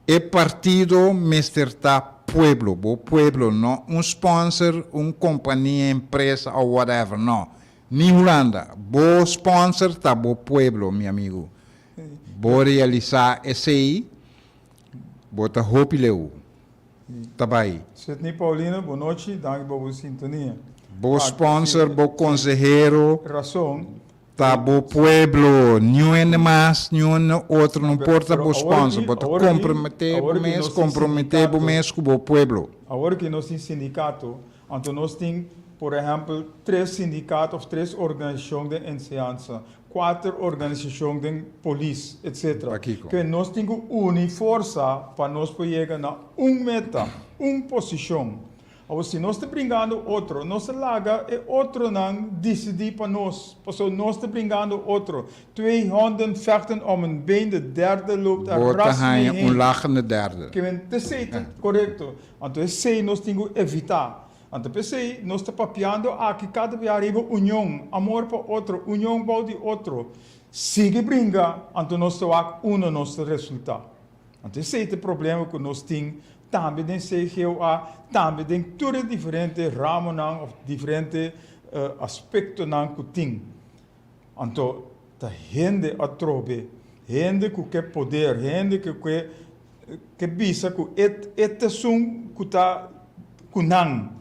[SPEAKER 5] E partido mester ta pueblo, bo pueblo, no un sponsor, un compania, empresa or whatever, no. Ni Hulanda, bo sponsor ta bo pueblo, mi amigo. Bo realisa esey, bo ta hopi leu. Ta bay.
[SPEAKER 3] Sidney Paulino, bo nochi, danki pa bo sintonia.
[SPEAKER 5] Bo sponsor, bo consehero.
[SPEAKER 3] Razon.
[SPEAKER 5] Ta bo pueblo, niun hende mas, niun hende otro no por ta bo sponsor. Bo ta komprometé bo mes, komprometé bo mes ku bo pueblo.
[SPEAKER 3] Awor ki nos tin sindikato, anto nos tin, por ehèmpel, tres sindikato òf tres organisashon den enseñansa, kuater organisashon den polis, etsetera.
[SPEAKER 5] Pakiko?
[SPEAKER 3] Ke nos tin ku uni forsa pa nos por yega na un meta, un posishon. Awor, si nos ta bringando otro, nos ta laga e otronan disidí pa nos, pasobra nos ta bringando otro. Twee honden vechten om een been, de derde loopt er
[SPEAKER 5] Bo ta
[SPEAKER 3] ras mee
[SPEAKER 5] haña un
[SPEAKER 3] heen.
[SPEAKER 5] lachende derde.
[SPEAKER 3] Ke men t'esei ta korekto. Anto esei nos tin ku evitá. Anto p'esei nos ta papiando aki kada bia riba union, amor pa otro, union bou di otro. Sigui bringa, anto nos ta wak unda nos ta resultá. Anto esei ta e problema ku nos tin tambe den CGOA, tambe den tur e diferente ramonan òf diferente aspektonan ku tin. Anto ta hende atrobe, hende ku ke poder, hende ku ke ke bisa ku e e ta esun ku ta ku nan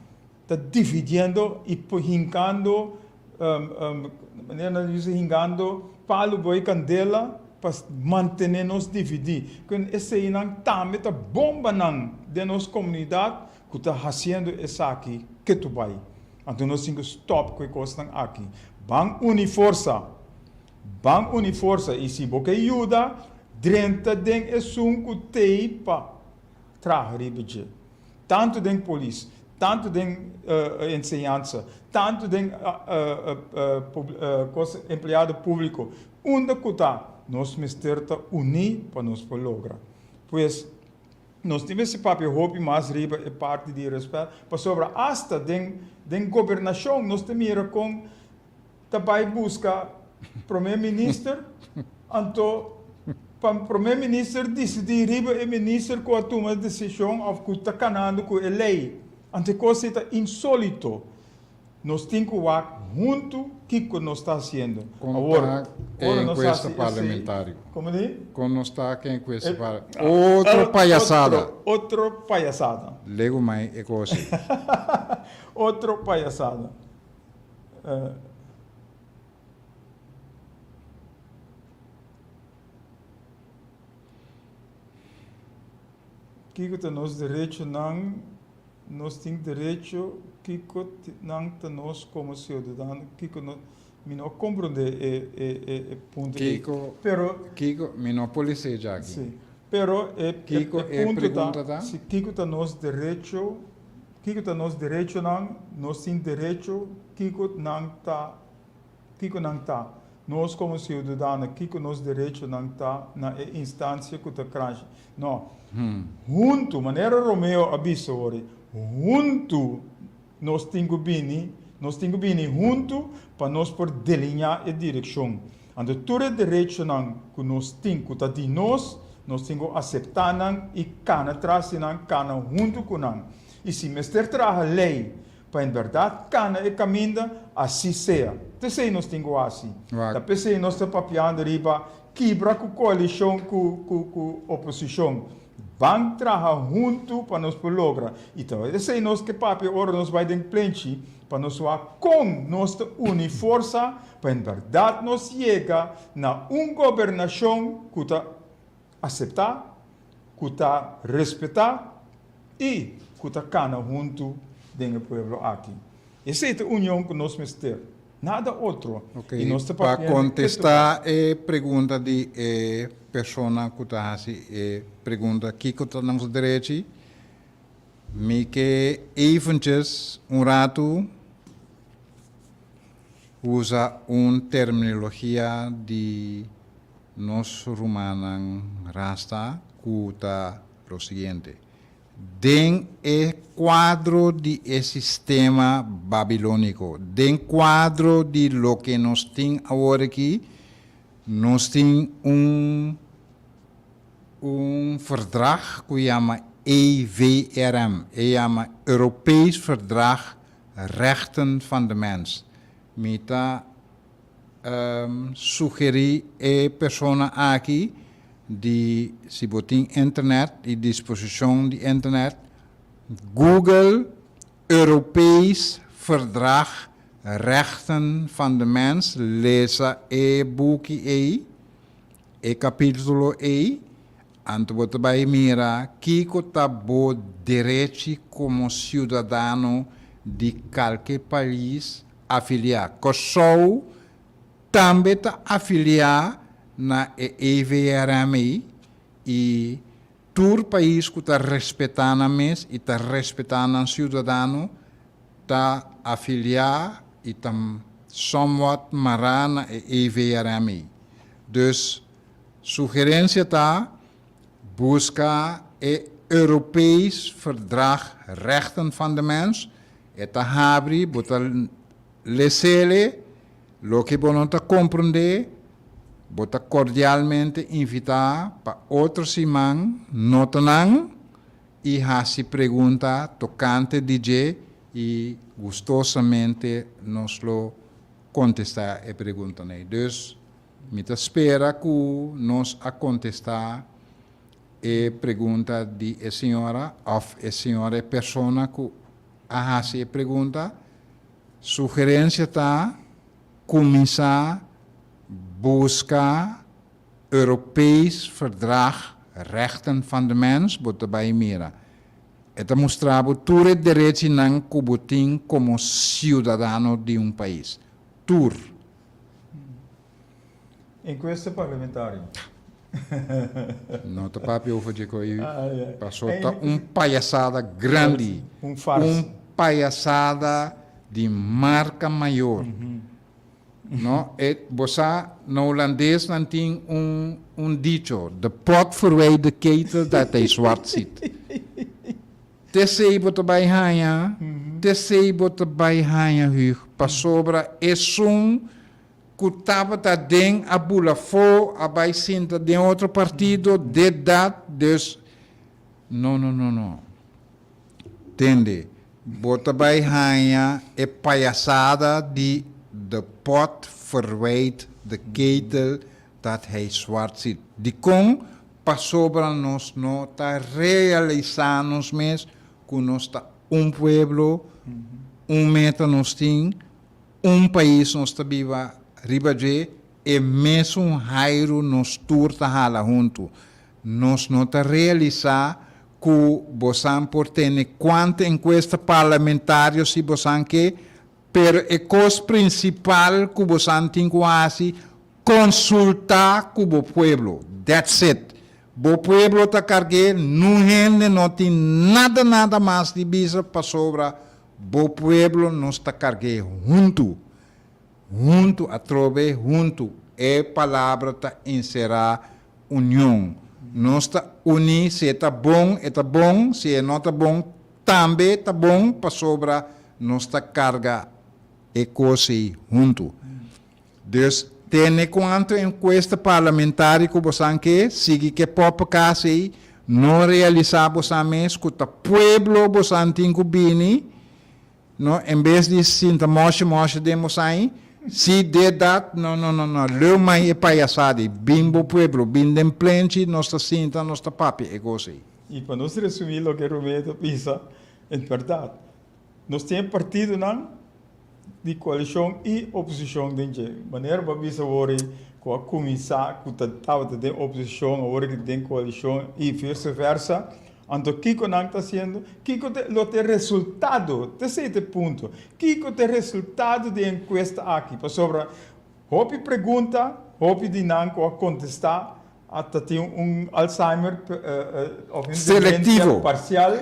[SPEAKER 3] ta dividiendo i hinkando manera nan ta bisa hingando palu bo e kandela pa mantene nos dividí. Ku eseinan tambe ta bombanan den nos komunidat ku ta hasiendo esaki ketu bai. Anto nos tin ku stòp ku e kosnan aki. Ban uni forsa. Ban uni forsa i si bo ke yuda, drenta den esun ku t'ei pa traha riba dje. Tantu den polis, tantu den enseñansa, tantu den kos empleado públiko, unda ku ta, nos mester ta uní pa nos por logra. Pues, nos tin mester papia hopi mas riba e parti di rèspèt, pasobra asta den den gobernashon nos ta mira kon ta bai buska prome minister, anto pa prome minister disidí riba e minister ku a tuma e desishon òf ku ta kanando ku e lei. Anto e kos ei ta insólito. Nos tin ku wak huntu kiko nos ta hasiendo.
[SPEAKER 5] Kon
[SPEAKER 3] Awor,
[SPEAKER 5] ta e
[SPEAKER 3] ora nos
[SPEAKER 5] enkuesta
[SPEAKER 3] hasi esei,
[SPEAKER 5] parlamentario?
[SPEAKER 3] komo di?
[SPEAKER 5] Kon nos ta ku e enkuesta
[SPEAKER 3] E,
[SPEAKER 5] par. Otro payasada!
[SPEAKER 3] Otro, otro payasada.
[SPEAKER 5] Legu mai e kos ei.
[SPEAKER 3] Otro payasada. Kiko ta nos derechonan? Nos tin derecho, kiko nan ta nos komo siudadano? Kiko no, mi no a komprondé e e e punto ei.
[SPEAKER 5] Kiko,
[SPEAKER 3] Pero.
[SPEAKER 5] Kiko, mi no por les'é djaki.
[SPEAKER 3] Sí, pero e
[SPEAKER 5] Kiko
[SPEAKER 3] e
[SPEAKER 5] e
[SPEAKER 3] punto ta,
[SPEAKER 5] pregunta ta?
[SPEAKER 3] si kiko ta nos derecho, Kiko ta nos derechonan? Nos tin derecho, kiko nan ta, kiko nan ta? Nos komo siudadano, kiko nos derechonan ta na e instansia ku ta kranshi? No. Huntu, manera Romeo a bisa ori, huntu nos tin ku bini, nos tin ku bini huntu pa nos por deliñá e direkshon.
[SPEAKER 4] Anto tur e derechonan ku nos tin ku ta di nos, nos tin ku aseptá nan i kana tras di nan, kana huntu ku nan. I si mester traha lei pa en bèrdat kana e kaminda, así sea. T'esei nos tin ku hasi. Ta p'esei nos ta papiando riba kibra ku koalishon ku ku ku oposishon. Ban traha huntu pa nos por logra. I ta esei nos ke papia ora nos bai den plenchi, pa nos wak kon nos ta uni forsa pa en bèrdat nos yega na un gobernashon ku ta aseptá, ku ta respetá i ku ta kana huntu den e pueblo aki. Esei ta union ku nos mester. Nada otro.
[SPEAKER 5] Ok,
[SPEAKER 4] I nos ta
[SPEAKER 5] pa
[SPEAKER 4] papiando
[SPEAKER 5] kontestá e pregunta di e persona ku ta hasi e pregunta kiko ta nos derechi, mi ke eventjes un ratu usa un terminologia di nos rumannan rasta ku ta lo siguiente. Den e kuadro di e sistema babilóniko, den kuadro di loke nos tin awor aki, nos tin un un verdrag ku yama EVRM, e yama Europees Verdrag Rechten van de Mens. Mi ta Sugerí e persona aki di si bo tin internet i disposishon di internet, Google Europees Verdrag Rechten van de Mens, lesa e buki ei, e kapítulo ei, anto bo ta bai mira kiko ta bo derechi komo siudadano di kalke pais Afiliá. Kòrsou tambe ta afiliá na e EVRM ei i tur pais ku ta respetá nan mes i ta respetá nan siudadano ta afiliá i ta somewhat mará na e EVRM ei. Dus sugerensia ta buska e Europees Verdrag Rechten van de Mens. E ta habri, bo ta les'ele, loke bo no ta komprondé, bo ta kordialmente invitá pa otro siman nota nan i hasi pregunta tokante di dje i gustosamente nos lo kontestá e preguntanan ei. Dus, mi ta spera ku nos a kontestá e pregunta di e señora òf e señora e persona ku a hasi e pregunta. Sugerensia ta kuminsá buska Europees Verdrag Rechten van de Mens, bo ta bai mira. E ta mustra bo tur e derechinan ku bo tin komo siudadano di un pais. Tur.
[SPEAKER 4] Encuesta parlamentario.
[SPEAKER 5] No ta papia over dje koe paso ta un payasada grandi.
[SPEAKER 4] Un farsa.
[SPEAKER 5] Un payasada di marca mayor. No, e bo sa na holandes nan tin un un dicho, de pot verwijt de ketel dat hij zwart ziet. T'esei bo ta bai haña, t'esei bo ta bai haña Huug, pasobra esun Ku tabata den a bula fo, a bai sinta den otro partido, dit dat, dus no no no no. Tende, bo ta bai haña e payasada di de pot verwijt de ketel dat hij zwart ziet. Dikon? Pasobra nos no ta realisá nos mes ku nos ta un pueblo, un meta nos tin, Un pais nos ta biba riba dje, e mesun hairu nos tur ta hala huntu. Nos no ta realisá ku bosan por tene kuantu enkuesta parlamentario si bosan ke, pero e kos prinsipal ku bosan tin ku hasi, konsultá ku bo pueblo. That's it. Bo pueblo ta karg'é, nun hende no tin nada nada mas di bisa pasobra Bo pueblo nos ta karg'é huntu, huntu atrobe huntu, e palabra ta enserá union. Nos ta uní, si e ta bon, e ta bon, si e no ta bon, tambe ta bon, pasobra nos ta karga e kos ei huntu. Dus. Tene kuantu enkuesta parlamentario ku bosan ke, sigui ke pòpkas ei, no realisá bosan mes ku ta pueblo bosan tin ku bini, no, en bes di sinta mòshi mòshi den bosan ei, si de dat, no no no no, leu mai e payasada ei, bin bo pueblo, bin den plenchi, nos ta sinta, nos ta papia e kos ei.
[SPEAKER 4] I pa nos resumí loke Romeo ta bisa, en bèrdat, Nos tin e partidonan di koalishon i oposishon den dje. Manera bo a bisa awor ei ku a kuminsá ku ta tabata den oposishon awor ki den koalishon i vice versa. Anto kiko nan ta hasiendo? Kiko ta lo ta e resultado? Ta esei ta e punto. Kiko ta e resultado di e enkuesta aki? Pasobra hopi pregunta, hopi di nan ku a kontestá A ta tin un Alzheimer of un
[SPEAKER 5] Selectivo.
[SPEAKER 4] dementia parcial.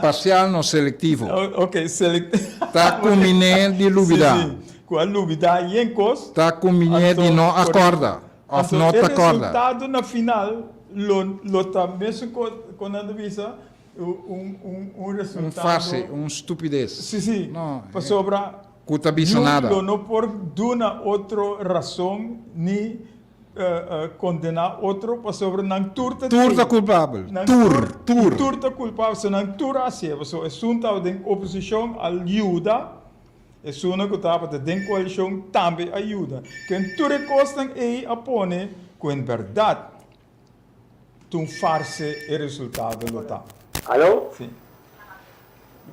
[SPEAKER 5] Parcial no, selectivo.
[SPEAKER 4] Ok, selectivo.
[SPEAKER 5] Ta cuminé di lubida.
[SPEAKER 4] Si, si. Cu a lubida yen cos.
[SPEAKER 5] Ta cuminé di no a corda of no ta corda.
[SPEAKER 4] Anto e resultado na final lo lo ta mesun cos con nan ta bisa un un un resultado.
[SPEAKER 5] Un farse, un stupidez.
[SPEAKER 4] Si, si.
[SPEAKER 5] No.
[SPEAKER 4] Pasobra.
[SPEAKER 5] Cu ta bisa nada.
[SPEAKER 4] Lo no por duna otro razon ni Kondená otro pasobra nan tur ta
[SPEAKER 5] Tur ta kulpabel. Tur, tur.
[SPEAKER 4] Tur ta kulpabel. So nan tur a hasié. Pasobra esun tabata den oposishon a yuda, esunnan ku tabata den koalishon tambe a yuda. Ken tur e kosnan ei a pone ku en bèrdat ta un farse e resultado lo ta.
[SPEAKER 6] Alo?
[SPEAKER 4] Si.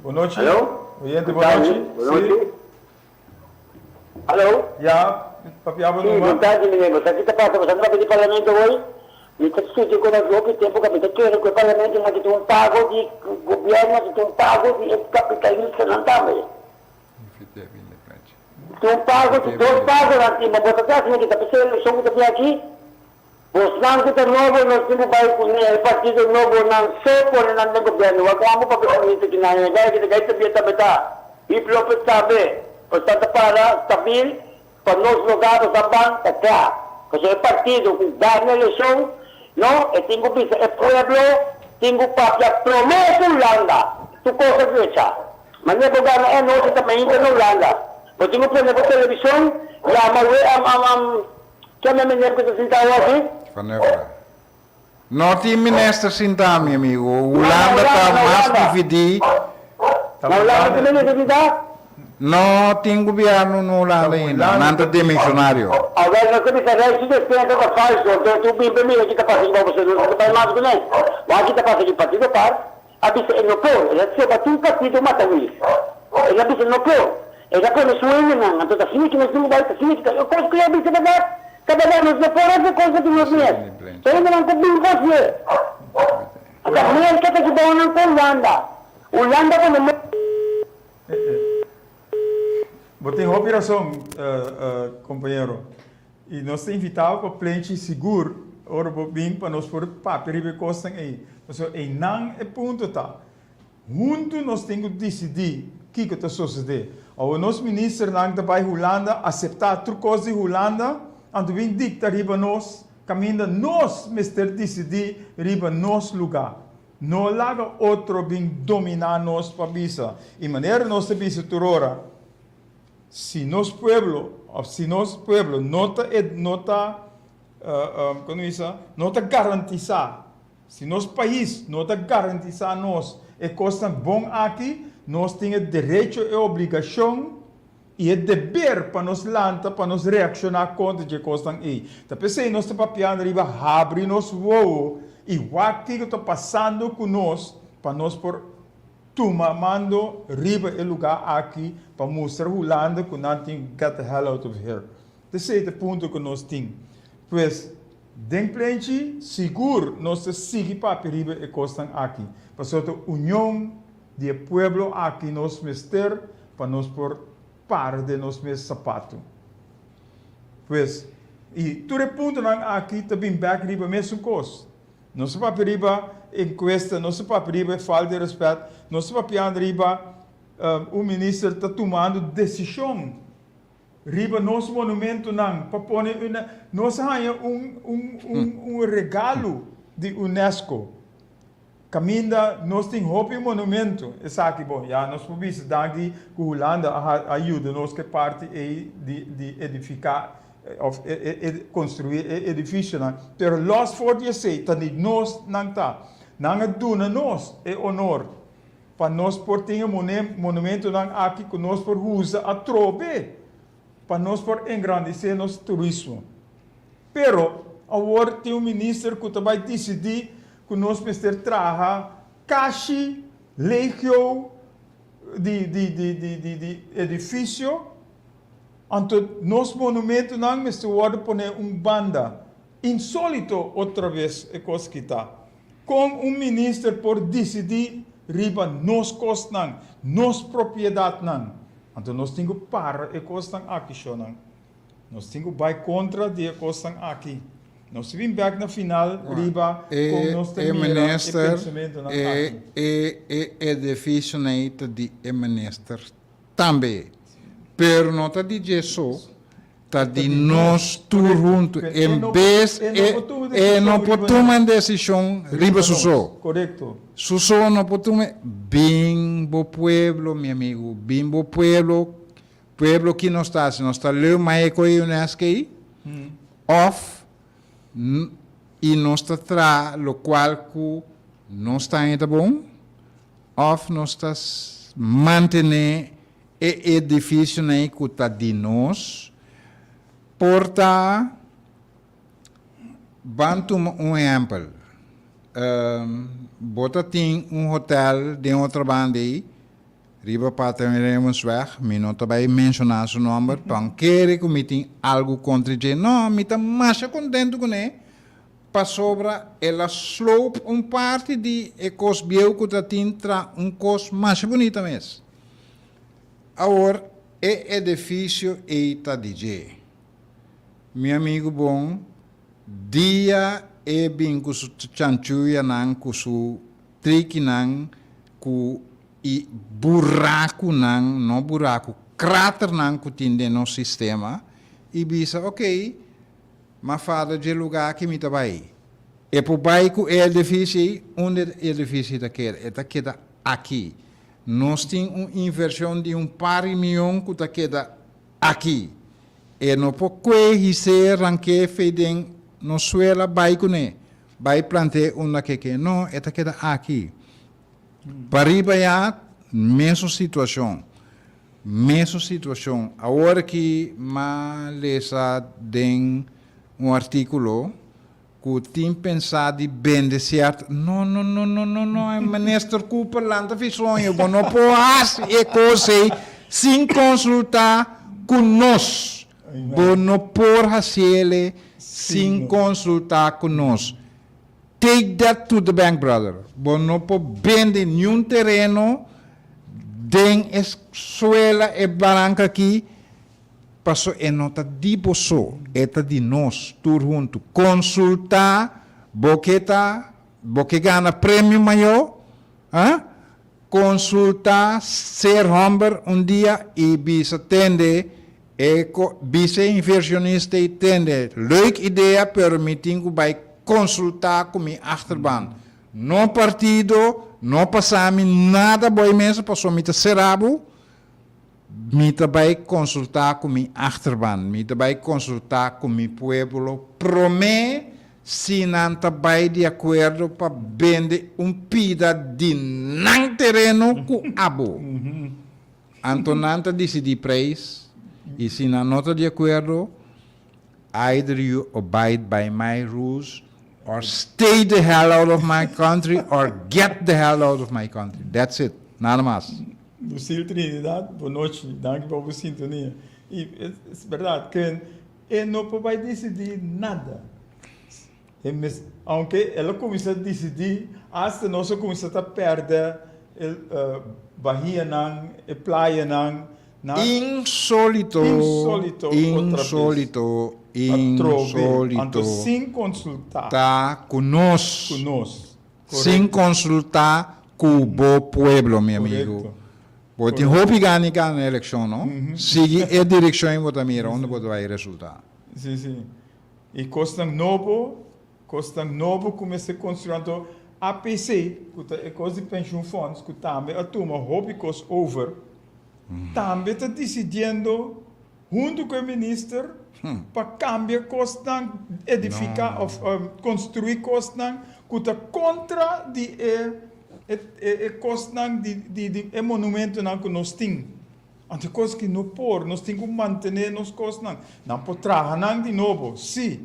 [SPEAKER 4] Bon nochi.
[SPEAKER 6] Alo?
[SPEAKER 4] Oyente, bon nochi.
[SPEAKER 6] Bon nochi. Alo?
[SPEAKER 4] Ya, papia bo
[SPEAKER 6] Sí,
[SPEAKER 4] numa.
[SPEAKER 6] bon tardi meneer. Bo sa ki ta pasa? Bo sa no papia di parlamento hoy? Mi ta skucha ku nos hopi tempu ka mi ta kere ku e parlamentonan ki ta un pago di gobierno, ki ta un pago di e kapitalistanan tambe. Ta un pago, ta dos pagonan tin, ma bo ta sa asina ki ta p'esei elekshon ku ta bin aki? Bosnan ku ta nobo nos tin ku bai ku e partido nobo nan so pone nan den gobierno wak amo papia ku minister ki nan e gaya ki ta gai tabia tambe ta Hip Lopez tambe bosnan ta para stabil pa nos loga bosnan ban ta kla pasobra e partido ku gana elekshon no e tin ku bisa e pueblo tin ku papia prome ku Hulanda tur kos a drecha manera bo gana e anochi ta mainta na Hulanda bo tin ku prende bo televishon yama we am am am. Kende meneer ku ta sinta awo aki?
[SPEAKER 5] Van Evera. No tin minister sinta mi amigo. Hulanda ta mas dividí.
[SPEAKER 6] Na Hulanda tin minister sinta?
[SPEAKER 5] No tin gobierno na Hulanda ainda. Nan ta demisionario.
[SPEAKER 6] Awel nos ta bisa rei su despensa ta falso anto tu bin pa mira ki ta pasa aki bao pasobra nos no ta bai mas kuné. Wak ki ta pasa aki partido par A bisa e no por. El a soba tur partido mata wis. El a bisa no por. El a pone su hendenan. Anto ta asina ki nos tin ku bai, ta asina ki ta. E kos ku el a bisa bèrdat, ta bèrdat. Nos no por hasi kos di nos mes. Ta hendenan ku bin hasié. Anto Merka ta kibao nan ku Hulanda. Hulanda pone Merka.
[SPEAKER 4] Bo tin hopi rason, kompañero. I nos ta invitá bo pa plenchi sigur ora bo bin pa nos por papia riba e kosnan ei. Pasobra einan e punto ta. Huntu nos tin ku disidí kiko ta sosodé. Awor nos ministernan ta bai Hulanda aseptá tur kos di Hulanda, anto bin dikta riba nos kaminda nos mester disidí riba nos lugá. No laga otro bin dominá nos pa bisa. I manera nos ta bisa tur ora, Si nos pueblo of si nos pueblo no ta e no ta kon ta bisa no ta garantisa si nos pais no ta garantisa nos e kosnan bon aki nos tin e derecho e obligashon i e deber pa nos lanta pa nos reakshona kontra dje kosnan ei ta p'esei nos ta papiando riba habri nos wowo i wak kiko ta pasando ku nos pa nos por Tuma mando riba e lugar aki pa mustra Hulanda cu nan tin get the hell out of here. T'esey ta punto cu nos tin. Pues, den plenchi sigur nos ta sigui papia riba e cosnan aki. Pasobra ta union di e pueblo aki nos mester pa nos por para den nos mes sapato. Pues, y tur e puntonan aki ta bin bek riba mesun cos. Nos ta papia riba encuesta, nos ta papia riba e falta di respet, nos ta papiando riba un minister ta tumando decision riba nos monumentonan pa pone una, nos a haña un un un un regalo di UNESCO caminda nos tin hopi monumento, esaki bon ya nos por bisa danki cu Hulanda a a yuda nos cu e parti ey di di edifica. òf e konstruí e edifisionan, pero lòs for di esei ta di nos nan ta. Nan a duna nos e honor pa nos por tin e monumentonan aki ku nos por usa atrobe pa nos por engrandesé nos turismo. Pero awor tin un minister ku ta bai disidí ku nos mester traha kashi legio di di di di di di edifisio, anto nos monumentonan mester wòrdu poné un banda. Insólito otra bes e kos ki ta. Kon un minister por disidí riba nos kosnan, nos propiedatnan? Anto nos tin ku para e kosnan aki, shonnan. Nos tin ku bai kontra di e kosnan aki. Nos ta bin bèk na final riba kon nos ta
[SPEAKER 5] E
[SPEAKER 4] mira e
[SPEAKER 5] minister,
[SPEAKER 4] pensamentunan
[SPEAKER 5] e
[SPEAKER 4] aki.
[SPEAKER 5] e e edifisionan ei ta di e minister tambe. Pero no ta di dje so, ta di nos tur huntu. En bes e e no por tuma un desishon riba su so.
[SPEAKER 4] Korekto.
[SPEAKER 5] Su so no por tuma. Bin bo pueblo, mi amigu, bin bo pueblo. Pueblo ki nos ta hasi? Nos ta leu mai ku e UNESCO ei? Òf i nos ta traha lokual ku nos ta haña ta bon? Òf nos ta mantené e edifisionan ei ku ta di nos? Por ta, ban tuma un ehèmpel, bo ta tin un hotèl den otro banda ei, Riba Paterremusweg, mi no ta bai menshoná su nòmber, pa N kere ku mi tin algu kontra dje. No, mi ta masha kontentu kuné, pasobra el a sloop un parti di e kos bieu ku ta tin tra un kos masha bunita mes. Awor, e edifisio ei ta di dje. Mi amigu bon, dia e bin ku su chanchuyanan, ku su trikinan, ku E burakunan, no buraku, kraternan ku tin den nos sistema i bisa, ok, m'a fada dje lugá aki mi ta bai. E por bai ku e edifisio ei, unda e edifisio ta keda? E ta keda aki. Nos tin un invershon di un par di mion ku ta keda aki. E no por kue his'é, rank'é fei den nos suela bai kuné, bai plant'é unda keke. No, e ta keda aki. Pariba ya mesun situacion, mesun situacion. Awor aki m'a lesa den un articulo cu tin pensa di bende cierto, no, no, no, no, no, no, Minister Cooper lanta fi soño, bo no por haci e cos ey sin consulta cu nos. Bo no por haciele sin consulta cu nos. Take that to the bank brother, bo no por bende niun tereno den e suela e baranka aki paso e no ta di bo so, e ta di nos tur huntu. Consulta bo ke ta bo ke gana premio mayo ha consulta ser homber un dia y bisa tende E ko bisa e inversionista ei tende, leuk idea pero mi tin ku bai konsultá ku mi achterban. No partido, no pasa mi nada bo ei mesa pasobra mi ta sera bo, mi ta bai konsultá ku mi achterban, mi ta bai konsultá ku mi pueblo promé si nan ta bai di akuerdo pa bende un pida di nan tereno ku abo. Anto nan ta disidí preis i si nan no ta di akuerdo, either you abide by my rules or stay the hell out of my country or get the hell out of my country. That's it. Nada mas.
[SPEAKER 4] Lucille Trinidad, bo nochi. Danki pa bo sintonia. I es berdad, ken e no por bai disidí nada. E mes, aunke el a kuminsá disidí, asta nos a kuminsá ta pèrdè e bahianan, e playanan, na.
[SPEAKER 5] Insólito,
[SPEAKER 4] Insólito otra bes.
[SPEAKER 5] insólito,
[SPEAKER 4] Atrobe, anto
[SPEAKER 5] insólito
[SPEAKER 4] sin konsultá.
[SPEAKER 5] ta ku nos.
[SPEAKER 4] Ku nos,
[SPEAKER 5] Sin
[SPEAKER 4] korekto.
[SPEAKER 5] konsultá ku bo pueblo, mi amigu.
[SPEAKER 4] Korekto.
[SPEAKER 5] Bo tin hopi gana di gana e elekshon, no? Sigui e direkshon i bo ta mira unda bo ta bai resultá.
[SPEAKER 4] Sí, sí. E kosnan nobo, kosnan nobo ku mester konstruí. Anto APC, ku ta e kos di pensioenfonds, ku tambe a tuma hopi kos over, tambe ta disidiendo. huntu ku e minister pa kambia kosnan, edifiká òf konstruí kosnan ku ta kontra di e e kosnan di di e monumentonan ku nos tin. Anto e kos ki no por, nos tin ku mantené nos kosnan. Nan por traha nan di nobo, sí,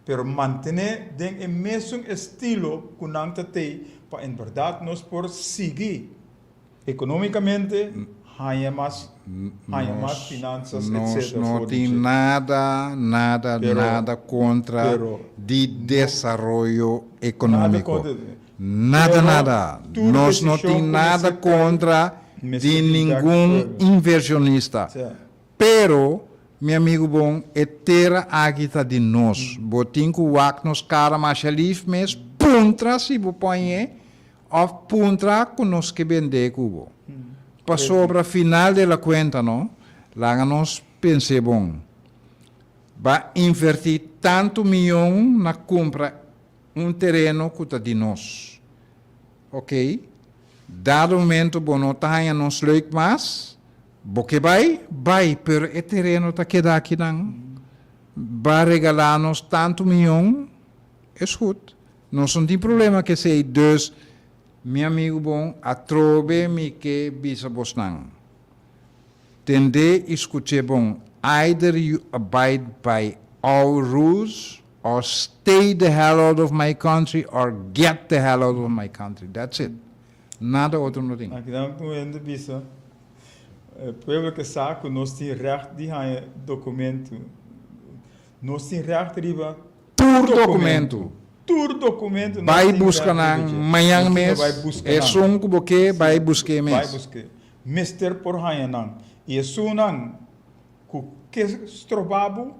[SPEAKER 4] pero mantené den e mesun estilo ku nan ta tei pa en bèrdat nos por sigui. Economicamente haña mas haña mas finanzas
[SPEAKER 5] Nos
[SPEAKER 4] etc.
[SPEAKER 5] no
[SPEAKER 4] For di
[SPEAKER 5] tin
[SPEAKER 4] dje.
[SPEAKER 5] nada, nada,
[SPEAKER 4] Pero
[SPEAKER 5] nada contra
[SPEAKER 4] pero
[SPEAKER 5] di
[SPEAKER 4] no
[SPEAKER 5] desaroyo
[SPEAKER 4] nada
[SPEAKER 5] economico.
[SPEAKER 4] contra di
[SPEAKER 5] Nada,
[SPEAKER 4] pero
[SPEAKER 5] nada.
[SPEAKER 4] tur
[SPEAKER 5] Nos no
[SPEAKER 4] decision
[SPEAKER 5] tin
[SPEAKER 4] cu
[SPEAKER 5] nada
[SPEAKER 4] mester kai
[SPEAKER 5] contra
[SPEAKER 4] mester
[SPEAKER 5] di
[SPEAKER 4] bin dak
[SPEAKER 5] ningun
[SPEAKER 4] pueblo.
[SPEAKER 5] inversionista.
[SPEAKER 4] Sa.
[SPEAKER 5] Pero, mi amigo bon, e tera aki ta di nos. Bo tin cu wak nos cara masha lief mes, puntra si bo poñe Of puntra ku nos ke bendé ku bo. Pasobra final de la kuenta no, laga nos pens'é bon. Ba invertí tantu miyon na kumpra un tereno ku ta di nos. Ok, dado momento bo no ta haña nos leuk mas, bo ke bai, bai, pero e tereno ta keda akinan. Ba regalá nos tantu miyon, es goed. Nos no tin problema ku esei, dus mi amigu bon, atrobe mi ke bisa bosnan, tendé i skuch'é bon, either you abide by our rules or stay the hell out of my country or get the hell out of my country, that's it, nada otro no tin.
[SPEAKER 4] Aki nan un hende bisa, E pueblo ke sa ku nos tin règt di haña dokumentu, nos tin règt riba
[SPEAKER 5] Tur documento.
[SPEAKER 4] Tur documento nos
[SPEAKER 5] Bai
[SPEAKER 4] tin
[SPEAKER 5] busca
[SPEAKER 4] règt
[SPEAKER 5] nan
[SPEAKER 4] riba dje.
[SPEAKER 5] mañan
[SPEAKER 4] Nos tin
[SPEAKER 5] mes.
[SPEAKER 4] bai busca nan.
[SPEAKER 5] Esun ku bo ke, bai busk'é
[SPEAKER 4] Bai
[SPEAKER 5] mes.
[SPEAKER 4] busk'é. Mester por haña nan. I esunnan ku ke stroba bo,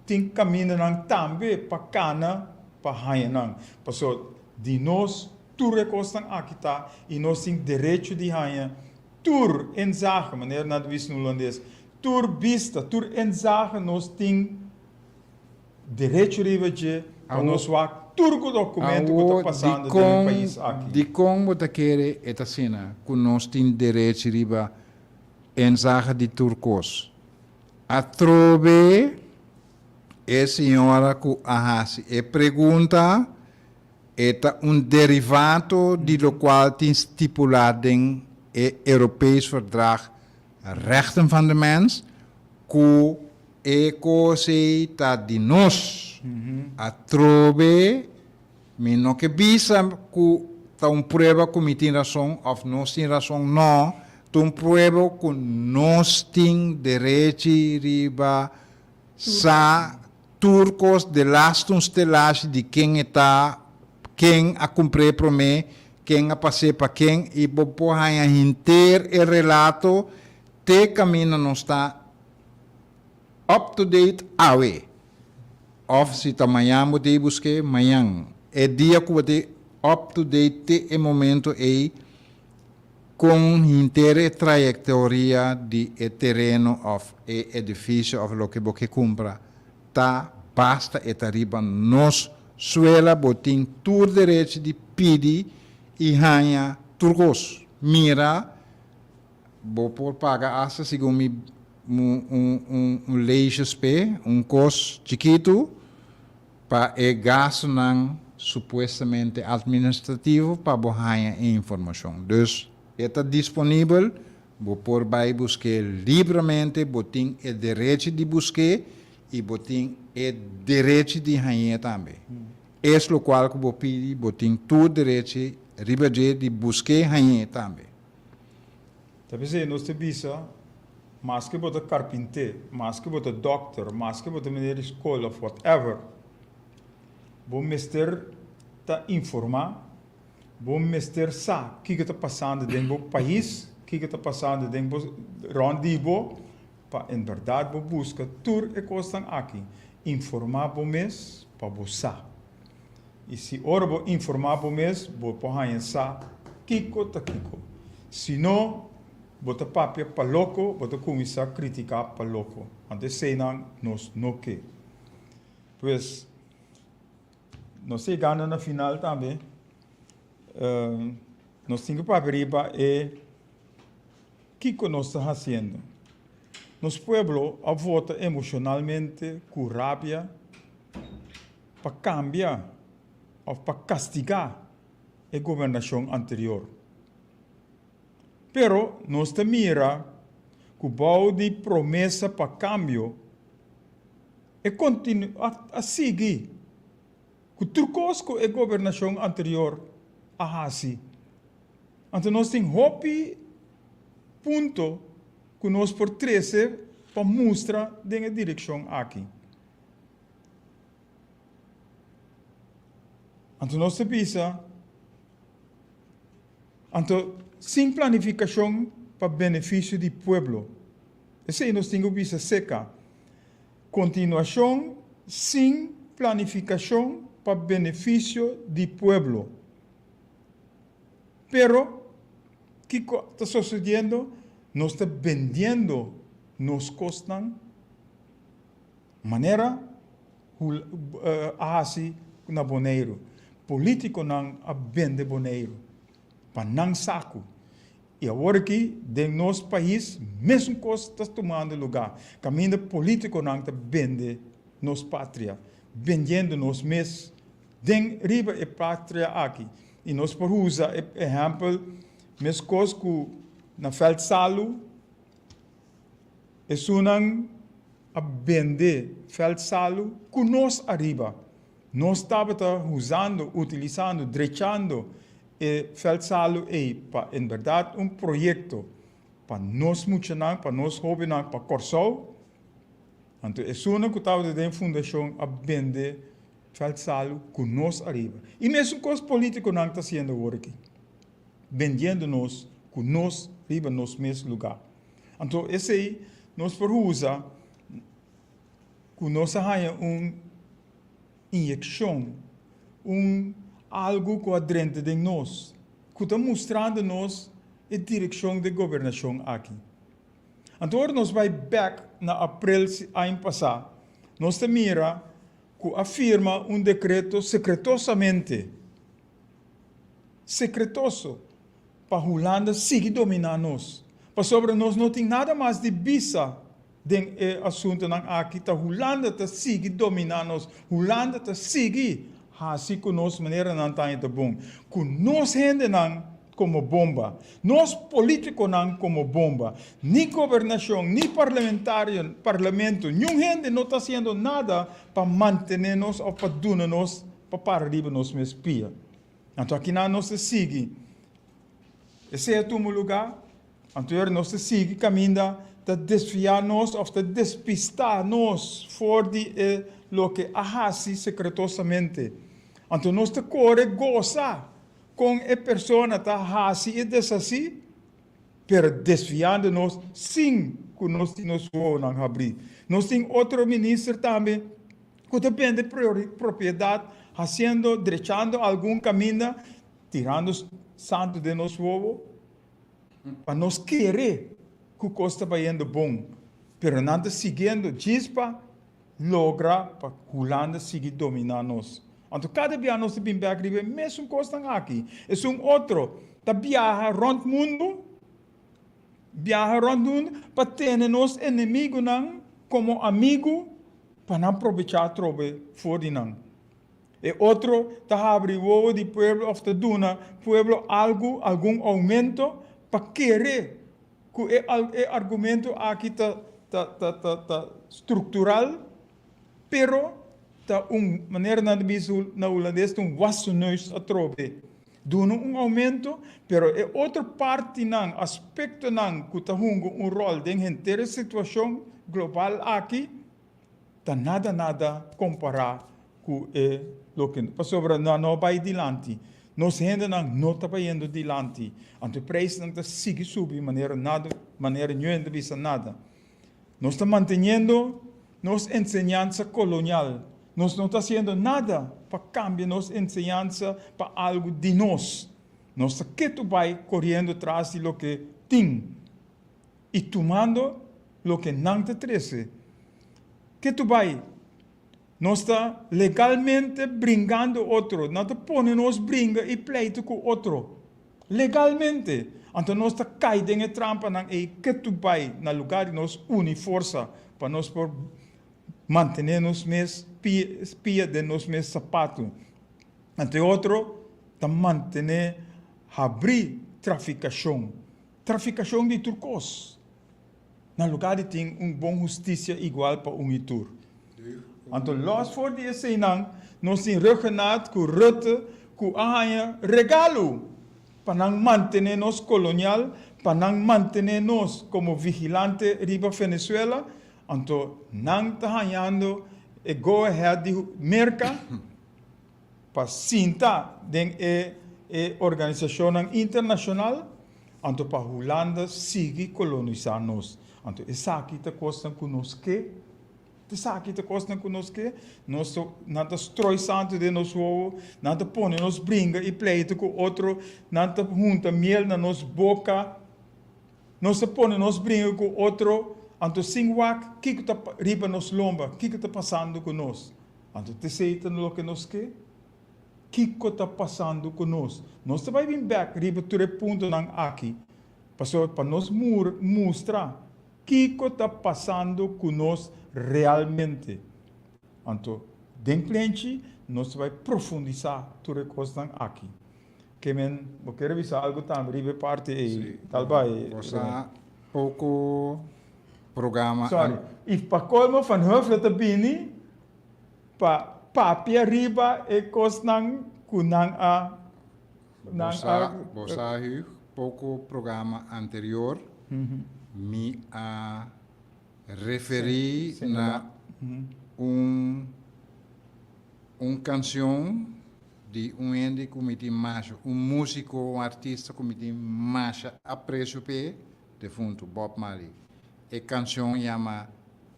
[SPEAKER 4] tin kamindanan tambe pa kana pa haña nan. Pasobra di nos tur e kosnan aki ta i nos tin derecho di haña tur inzage, manera nan ta bisa na hulandes, tur bista, tur inzage nos tin. Derecho riba dje pa nos wak tur ku documento ku ta pasando den e pais aki.
[SPEAKER 5] Dikon bo ta kere e ta asina ku nos tin derechi riba inzage di tur kos? Atrobe e señora ku a hasi e pregunta e ta un derivato di lokual tin stipulá den e Europees Verdrag Rechten van de Mens ku E kos ei ta di nos. Atrobe mi no ke bisa ku ta un prueba ku mi tin rason òf nos tin rason, nò, ta un prueba ku nos tin derechi riba sa tur kos delaste un stelashi di ken e ta, ken a kumpr'é promé, ken a pas'é pa ken i bo por haña henter e relato te kaminda nos ta Up to date awe. Of si ta mañan bo tin busk'é, mañan. E dia ku bo tin up to date te e momento ei kon henter e trayektoria di e tereno of e edifisio of loke bo ke kumpra ta, basta e ta riba nos suela bo tin tur derechi di pidi i haña tur kos. Mira Bo por paga asta segun mi un un un leisjes p'e, un kos chikitu pa e gastunan supuestamente administrativo pa bo haña e informashon. Dus e ta disponibel, bo por bai busk'é libramente, bo tin e derechi di busk'é i bo tin e derechi di hañ'é tambe. Es lokual ku bo pidi, bo tin tur derechi riba dje di busk'é hañ'é tambe.
[SPEAKER 4] Ta p'esei nos ta bisa, maske bo ta karpinté, maske bo ta dòkter, maske bo ta meneer di skol òf whatever, bo mester ta informá, bo mester sa kiko ta pasando den bo pais, kiko ta pasando den bo rònt di bo, pa en bèrdat bo buska tur e kosnan aki. Informá bo mes pa bo sa. I si ora bo informá bo mes, bo por haña sa kiko ta kiko. Si no, bo ta papia pa loko, bo ta kuminsá kritiká pa loko. Anto eseinan nos no ke. Pues, nos ta yegando na final tambe. Nos tin ku papia riba e kiko nos ta hasiendo.
[SPEAKER 3] Nos pueblo a vota emocionalmente cu rabia pa cambia of pa castiga e gobernacion anterior. Pero nos ta mira cu bou di promesa pa cambio e a sigui cu tur cos cu e gobernacion anterior a haci. Anto nos tin hopi punto cu nos por trece pa mustra den e direccion aki. Anto nos ta bisa, anto sin planificacion pa beneficio di pueblo. Esey nos tin cu bisa seca. Continuacion sin planificacion pa beneficio di pueblo. Pero, kico ta sucediendo? Nos ta bendiendo nos cosnan manera a haci na Boneiru. Politiconan a bende Boneiru pa nan sacu. Y awor aki den nos pais mesun cos ta tumando lugar. Caminda politiconan ta bende nos patria, bendiendo nos mes den riba e patria aki. Y nos por usa e ehempel mescos cu na Veld Salu, esunnan a bende Veld Salu cu nos ariba. Nos tabata usando, utilizando, drechando e Veld Salu ey pa en berdad un proyecto pa nos muchanan, pa nos hobennan, pa Corsou. Anto esunnan cu tabata den fundacion a bende Veld Salu cu nos ariba. Y mesun cos politiconan ta haciendo awor aki. Bendiendo nos cu nos riba nos mes lugar. Anto esey nos por usa cu nos a haya un inyeccion, un algo cu a drenta den nos, cu ta mustrando nos e direccion de gobernacion aki. Anto ora nos bay bek na april aña pasa, nos ta mira cu a firma un decreto secretosamente, secretoso, pa Hulanda sigui domina nos, pasobra nos no tin nada mas di bisa den e asuntonan aki, ta Hulanda ta sigui domina nos, Hulanda ta sigui haci cu nos manera nan ta haña ta bon, cu nos hendenan como bomba, nos politiconan como bomba, ni gobernacion, ni parlamentario, parlamento, niun hende no ta haciendo nada pa mantene nos of pa duna nos pa para riba nos mes pia. Anto akinan nos ta sigui. Esei a tuma lugar, anto ora nos ta sigui caminda ta desvia nos of ta despista nos for di e loke a haci secretosamente. Anto nos ta core goza con e persona ta haci y deshaci, pero desviando nos sin cu nos tin nos wowonan habri. Nos tin otro minister tambe cu ta bende propiedad haciendo, drechando algun caminda, tirando santo den nos wowo pa nos kere cu cos ta bayendo bon, pero nan ta siguiendo djis pa logra pa Hulanda sigui domina nos. Anto cada bia nos ta bin bek riba e mesun cosnan aki. Esun otro ta biaha rond mundo, biaha rond mundo pa tene nos enemigunan como amigu pa nan probecha atrobe for di nan. E otro ta habri wowo di pueblo of ta duna pueblo algu, algun aumento pa kere ku e e argumento aki ta ta ta ta ta struktural, pero ta un, manera nan ta bisa na hulandes, ta un wassen neus atrobe. Duna un aumento, pero e otro partinan, aspektonan ku ta hunga un ròl den henter e situashon global aki, ta nada nada kompará ku e loke pasobra nan no bai dilanti. Nos hendenan no ta bayendo dilanti. Anto e preisnan ta sigui subi manera nada manera niun hende ta bisa nada. Nos ta manteniendo nos enseñansa kolonial. Nos no ta hasiendo nada pa kambia nos enseñansa pa algu di nos. Nos ta ketu bai koriendo tras di loke tin. I tumando loke nan ta trese. Ke tu bai? Nos ta legalmente bringando otro. Nan ta pone nos bringa i pleitu ku otro. Legalmente. Anto nos ta kai den e trampanan ei ketu bai na lugá di nos uni forsa pa nos por mantené nos mes pia den nos mes sapatu. Anto e otro ta mantené habrí trafikashon. Trafikashon di tur kos. Na lugá di tin un bon hustisia igual pa un i tur. Anto lòs for di eseinan, nos tin Rhuggenaath ku Rutte ku a haña regalu pa nan mantené nos kolonial, pa nan mantené nos komo vigilante riba Venezuela, anto nan ta hañando e go ahead di Merka pa sinta den e e organisashonnan internashonal, anto pa Hulanda sigui kolonisá nos. Anto esaki ta kosnan ku nos ke? Esaki ta kosnan ku nos ke? Nos ta, nan ta stroi santu den nos wowo, nan ta pone nos bringa i pleita ku otro, nan ta hunta miel na nos boka, nos ta pone nos bringa ku otro, anto sin wak kiko ta riba nos lomba, kiko ta pasando ku nos. Anto t'esei ta loke nos ke? Kiko ta pasando ku nos? Nos ta bai bin bèk riba tur e puntonan aki, pasobra pa nos mustra kiko ta pasando ku nos realmente. Anto, den plenchi nos ta bai profundisá tur e kosnan aki. Ke men, bo ke revisá algu tambe riba e parti ei? Tal bai.
[SPEAKER 5] Bo sa poko programa.
[SPEAKER 3] Sorry. I pa kolmo Van Huffelen ta bini pa papia riba e kosnan ku nan a
[SPEAKER 5] nan a. Bo sa Hugh, poko programa anterior mi a referí na un un kanshon di un hende ku mi tin masha, un músiko, un artista ku mi tin masha apresio p'e, defuntu Bob Marley. E kanshon yama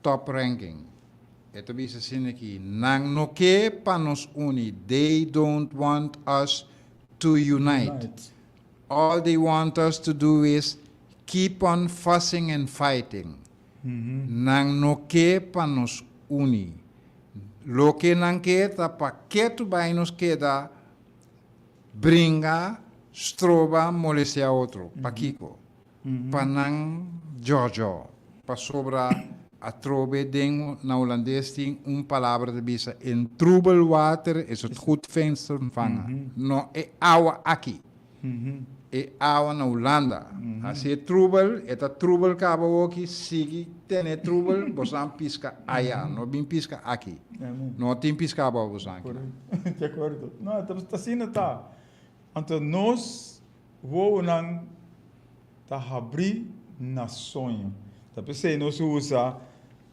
[SPEAKER 5] Top Ranking. E ta bisa asina ki, Nan no ke pa nos uni, they don't want us to unite. All they want us to do is keep on fussing and fighting. Nan no ke pa nos uni. Loke nan ke ta pa ketu bai nos keda bringa, stroba, molestia otro. Pakiko? Pa nan djòdjò. Pasobra atrobe den na hulandes tin un palabra ta bisa in troebel water is het goed venster vangen. No e awa aki. E awa na Hulanda. Asi e troebel, e ta troebel kaba awoki, sigui tene troebel, bosan piska aya, no bin piska aki. No tin piska abou bosan aki.
[SPEAKER 3] Di akuerdo. No, ta asina ta. Anto nos wowonan ta habrí na soño. Ta p'esei nos usa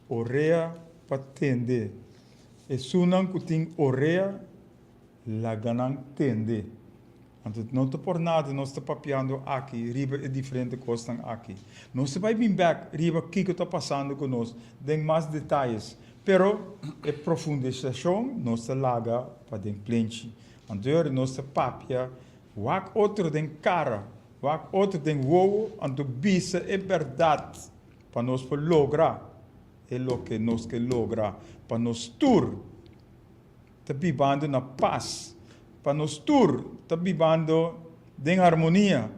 [SPEAKER 3] orea pa tende. Esunnan ku tin orea, laga nan tende. Anto no ta por nada nos ta papiando aki riba e diferente kosnan aki. Nos ta bai bin bèk riba kiko ta pasando ku nos den mas detayes, pero e profundisashon nos ta laga pa den plenchi. Anto yori nos ta papia wak otro den kara, wak otro den wowo, anto bisa e bèrdat pa nos por logra e loke nos ke logra pa nos tur. Ta bibando na pas, pa nos tur ta bibando den harmonia,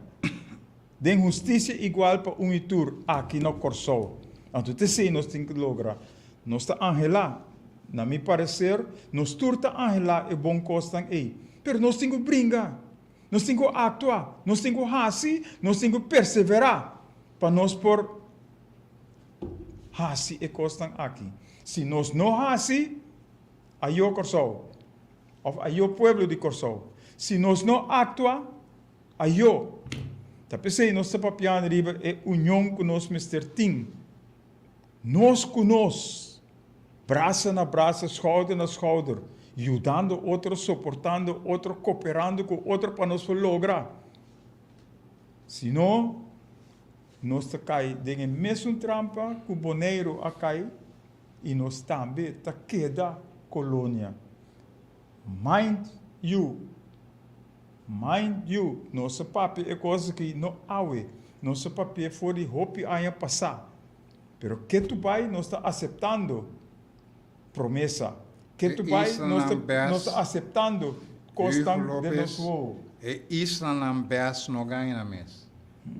[SPEAKER 3] den hustisia igual pa un i tur aki na Kòrsou. Anto ta esei nos tin ku logra. Nos ta anhelá, na mi pareser, nos tur ta anhelá e bon kosnan ei. Pero nos tin ku bringa, nos tin ku aktua, nos tin ku hasi, nos tin ku perseverá pa nos por hasi e kosnan aki. Si nos no hasi, Ayo Kòrsou, òf ayo pueblo di Kòrsou. Si nos no aktua, ayo. Ta p'esei nos ta papiando riba e union ku nos mester tin. Nos ku nos, brasa na brasa, skouder na skouder, yudando otro, soportando otro, koperando ku otro pa nos por logra. Si no, nos ta kai den e mesun trampa ku Boneiru a kai. I nos tambe ta keda kolonia. Mind you, mind you, nos a papia e kos aki no awe, nos a papi'e for di hopi aña pasá. Pero ketu bai nos ta aseptando promesa, ketu bai nos ta nos ta aseptando kosnan den nos wowo.
[SPEAKER 5] E islanan bes no gaña nan mes.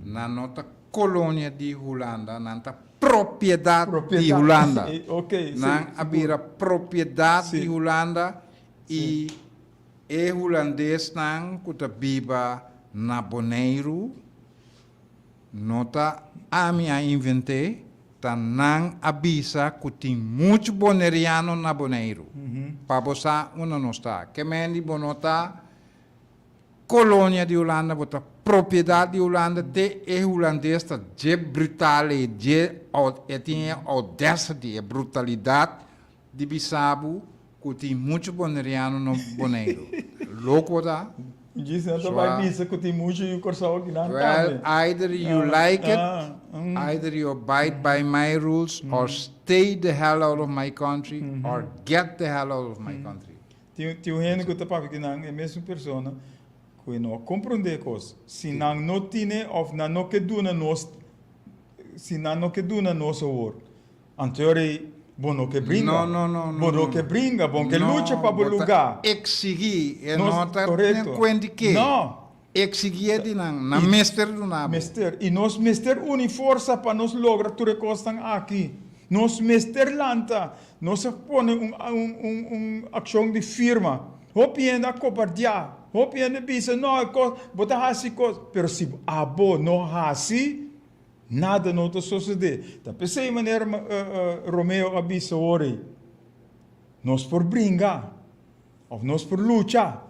[SPEAKER 5] Nan no ta kolonia di Hulanda, nan ta propiedat di Hulanda. Nan a bira propiedat di Hulanda i e hulandesnan ku ta biba na Boneiru no ta ami a invent'é, ta nan a bisa ku tin muchu boneriano na Boneiru. Pa bo sa unda nos ta. Ke men di bo no ta Kolonia di Hulanda bo ta propiedat di Hulanda te e hulandes ta dje brutal e dje e tin e audacity e brutalidat di bisa bo ku tin muchu boneriano na Boneiru loko ta
[SPEAKER 4] Djis nan ta bai bisa ku tin muchu yu Kòrsou aki nan
[SPEAKER 5] Well
[SPEAKER 4] tambe.
[SPEAKER 5] either you like it either you abide by my rules or stay the hell out of my country or get the hell out of my country.
[SPEAKER 4] Tin tin un hende ku ta papia ku nan e mesun persona ku e no a komprondé e kos. Si nan no tine òf nan no ke duna nos, si nan no ke duna nos awor, anto e ora ei bo no ke bringa.
[SPEAKER 5] No, no, no, no,
[SPEAKER 4] Bo no
[SPEAKER 5] no.
[SPEAKER 4] ke bringa, bo no ke
[SPEAKER 5] No,
[SPEAKER 4] lucha pa bo
[SPEAKER 5] bo ta
[SPEAKER 4] lugá.
[SPEAKER 5] eksigí, e
[SPEAKER 4] Nos,
[SPEAKER 5] no ta
[SPEAKER 4] korekto.
[SPEAKER 5] kuenti ke.
[SPEAKER 4] No.
[SPEAKER 5] Eksigí e di nan, nan mester duna bo.
[SPEAKER 4] Mester. I nos mester uni forsa pa nos logra tur e kosnan aki. Nos mester lanta. Nos a pone un un un un akshon di firma. Hopi hende a kobardiá. Hopi hende bisa, no, e kos, bo ta hasi kos. Pero si abo no hasi, nada no ta sosodé. Ta p'esei manera Romeo a bisa awor ei, nos por bringa. Of nos por lucha,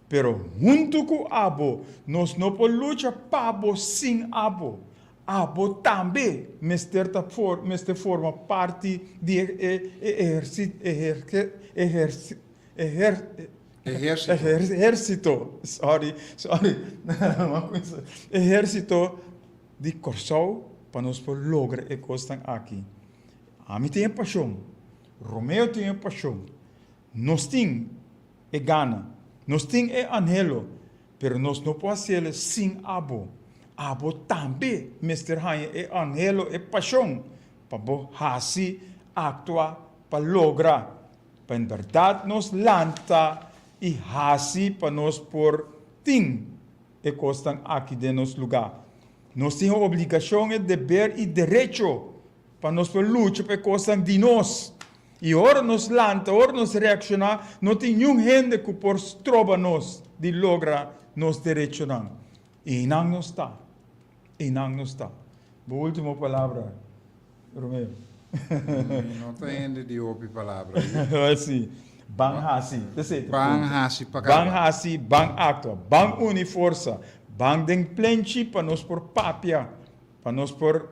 [SPEAKER 4] pero huntu ku abo nos no por lucha pa bo sin abo. Abo tambe mester ta for mester forma parti di e e e ehersi eherke ehersi eher
[SPEAKER 5] Ehersito.
[SPEAKER 4] ehersito sorry sorry ehersito di Kòrsou pa nos por logra e kosnan aki. Ami tin e pashon, Romeo tin e pashon, Nos tin e gana, nos tin e anhelo, pero nos no por hasiel sin abo. Abo tambe mester haña e anhelo, e pashon pa bo hasi, aktua pa logra, pa en bèrdat nos lanta i hasi pa nos por tin e kosnan aki den nos lugá. Nos tin e obligashon, e deber i derecho pa nos por lucha pa e kosnan di nos. I ora nos lanta, ora nos reakshoná, no tin niun hende ku por stroba nos di logra nos derechonan. I einan nos ta. Einan nos ta. Bo último palabra, Romeo.
[SPEAKER 5] Mi no ta hende di hopi palabra.
[SPEAKER 4] Sí. Ban hasi. Esei ta punto.
[SPEAKER 5] Ban hasi pa kaba.
[SPEAKER 4] Ban hasi, ban aktua. Ban uni forsa. Ban den plenchi pa nos por papia, pa nos por.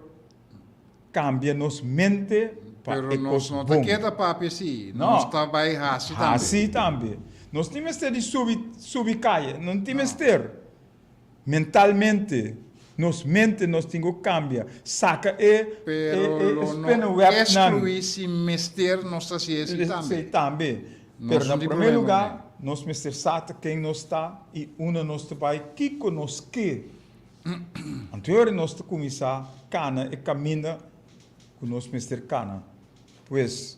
[SPEAKER 4] Cambia nos mente pa
[SPEAKER 5] Pero
[SPEAKER 4] e
[SPEAKER 5] nos
[SPEAKER 4] cos
[SPEAKER 5] no ta
[SPEAKER 4] bon.
[SPEAKER 5] keda papia si,
[SPEAKER 4] No.
[SPEAKER 5] nos ta bay haci tambe.
[SPEAKER 4] Haci tambe. Nos tin mester di subi subi caye, no tin mester. Mentalmente, nos mente nos tin cu cambia, saca e e
[SPEAKER 5] Pero
[SPEAKER 4] e
[SPEAKER 5] lo no
[SPEAKER 4] spinnenwebnan.
[SPEAKER 5] exclui si mester nos ta haci esi tambe.
[SPEAKER 4] Esey tambe.
[SPEAKER 5] Nos
[SPEAKER 4] Pero
[SPEAKER 5] no
[SPEAKER 4] na
[SPEAKER 5] tin
[SPEAKER 4] prome
[SPEAKER 5] problema
[SPEAKER 4] lugar
[SPEAKER 5] cu
[SPEAKER 4] nos mester sa ta ken nos ta y unda nos ta bay, kico nos ke. Anto ora nos ta kuminsá kana e kaminda ku nos mester kana. Pues,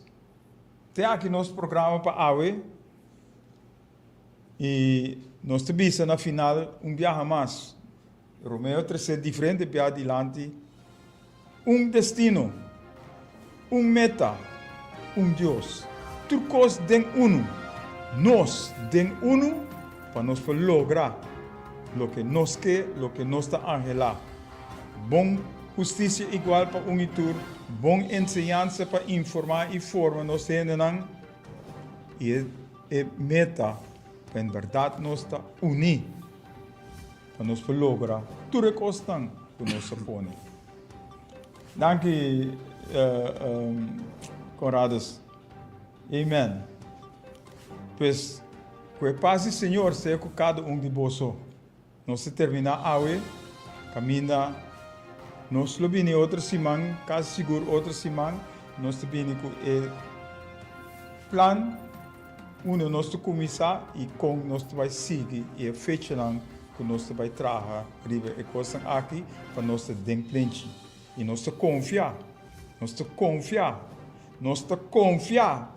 [SPEAKER 4] te aki nos programa pa awe i nos ta bisa na final un biaha mas, Romeo a tresé diferente biaha dilanti un destino, un meta, un Dios. Tur kos den unu. Nos den unu pa nos por logra loke nos ke, loke nos ta anhelá. Bon hustisia igual pa un i tur, bon enseñansa pa informá i forma nos hendenan i e e meta pa en bèrdat nos ta uní. Pa nos por logra tur e kosnan ku nos a pone. Danki Conradus. Amen. Pues ku e pas di Señor sea ku kada un di boso. Nos ta terminá awe kaminda nos lo bini otro siman, kasi sigur otro siman nos ta bini ku e plan. Unda nos ta kuminsá i kon nos ta bai sigui i e fechanan ku nos ta bai traha riba e kosnan aki pa nos ta den plenchi. I nos ta konfia, nos ta konfia, nos ta konfia,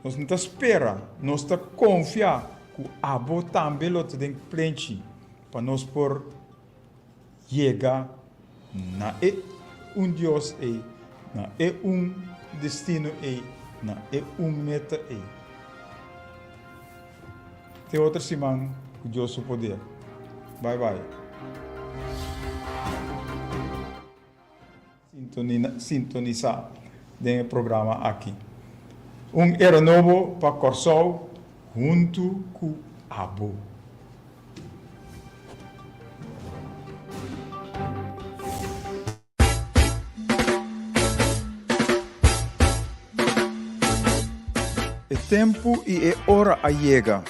[SPEAKER 4] nos no ta spera, nos ta konfia.
[SPEAKER 3] ku abo tambe lo ta den plenchi pa nos por yega na e un Dios ei, na e un destino ei, na e un meta ei. Te otro siman ku Dios su poder. Bye bye. Sintonisá den e programa aki. Un era nobo pa Kòrsou huntu ku abo. E tempu i e ora a yega.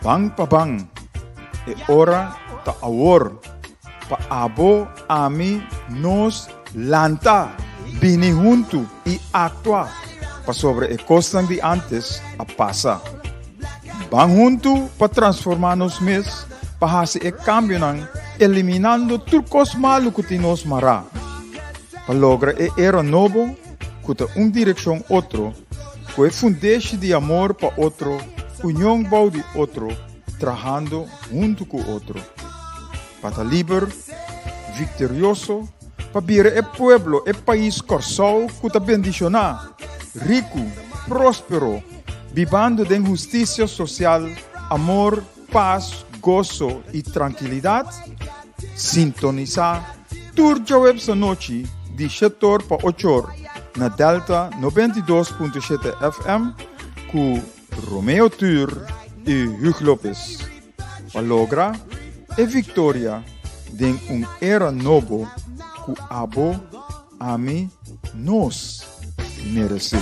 [SPEAKER 3] Ban pa ban. E ora ta awor. Pa abo, ami, nos, lanta, bini huntu i aktua, pasobra e kosnan di ántes a pasa. Ban huntu pa transformá nos mes, pa hasi e kambionan, eliminando tur kos malu ku tin nos mará, pa logra e era nobo ku ta un direkshon otro, ku e fundeshi di amor pa otro, union bou di otro, trahando huntu ku otro. Pa ta liber, viktorioso, pa bira e pueblo, e pais Kòrsou ku ta bendishoná, riku, próspero, bibando den hustisia sosial, amor, pas, goso i trankilidat, sintonisá tur djaweps anochi di shetor pa ochor na Delta 92.7 FM ku Romeo Tur i Hugh Lopez pa logra e viktoria den un era nobo ku abo, ami, nos meresé.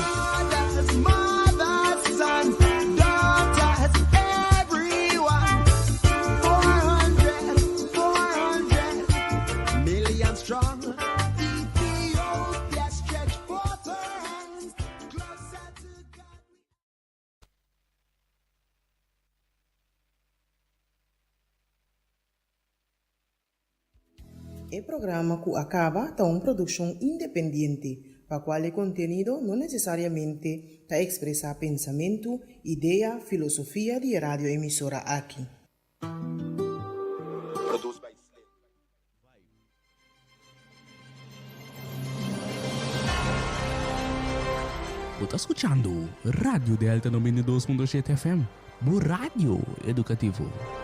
[SPEAKER 2] E programa ku a kaba ta un produkshon independiente, pa kual e kontenido no nesesariamente ta ekspresá pensamentu, idea, filosofia di e radioemisora aki.
[SPEAKER 1] Bo ta skuchando Radio Delta 92.7 FM, bo radio edukativo.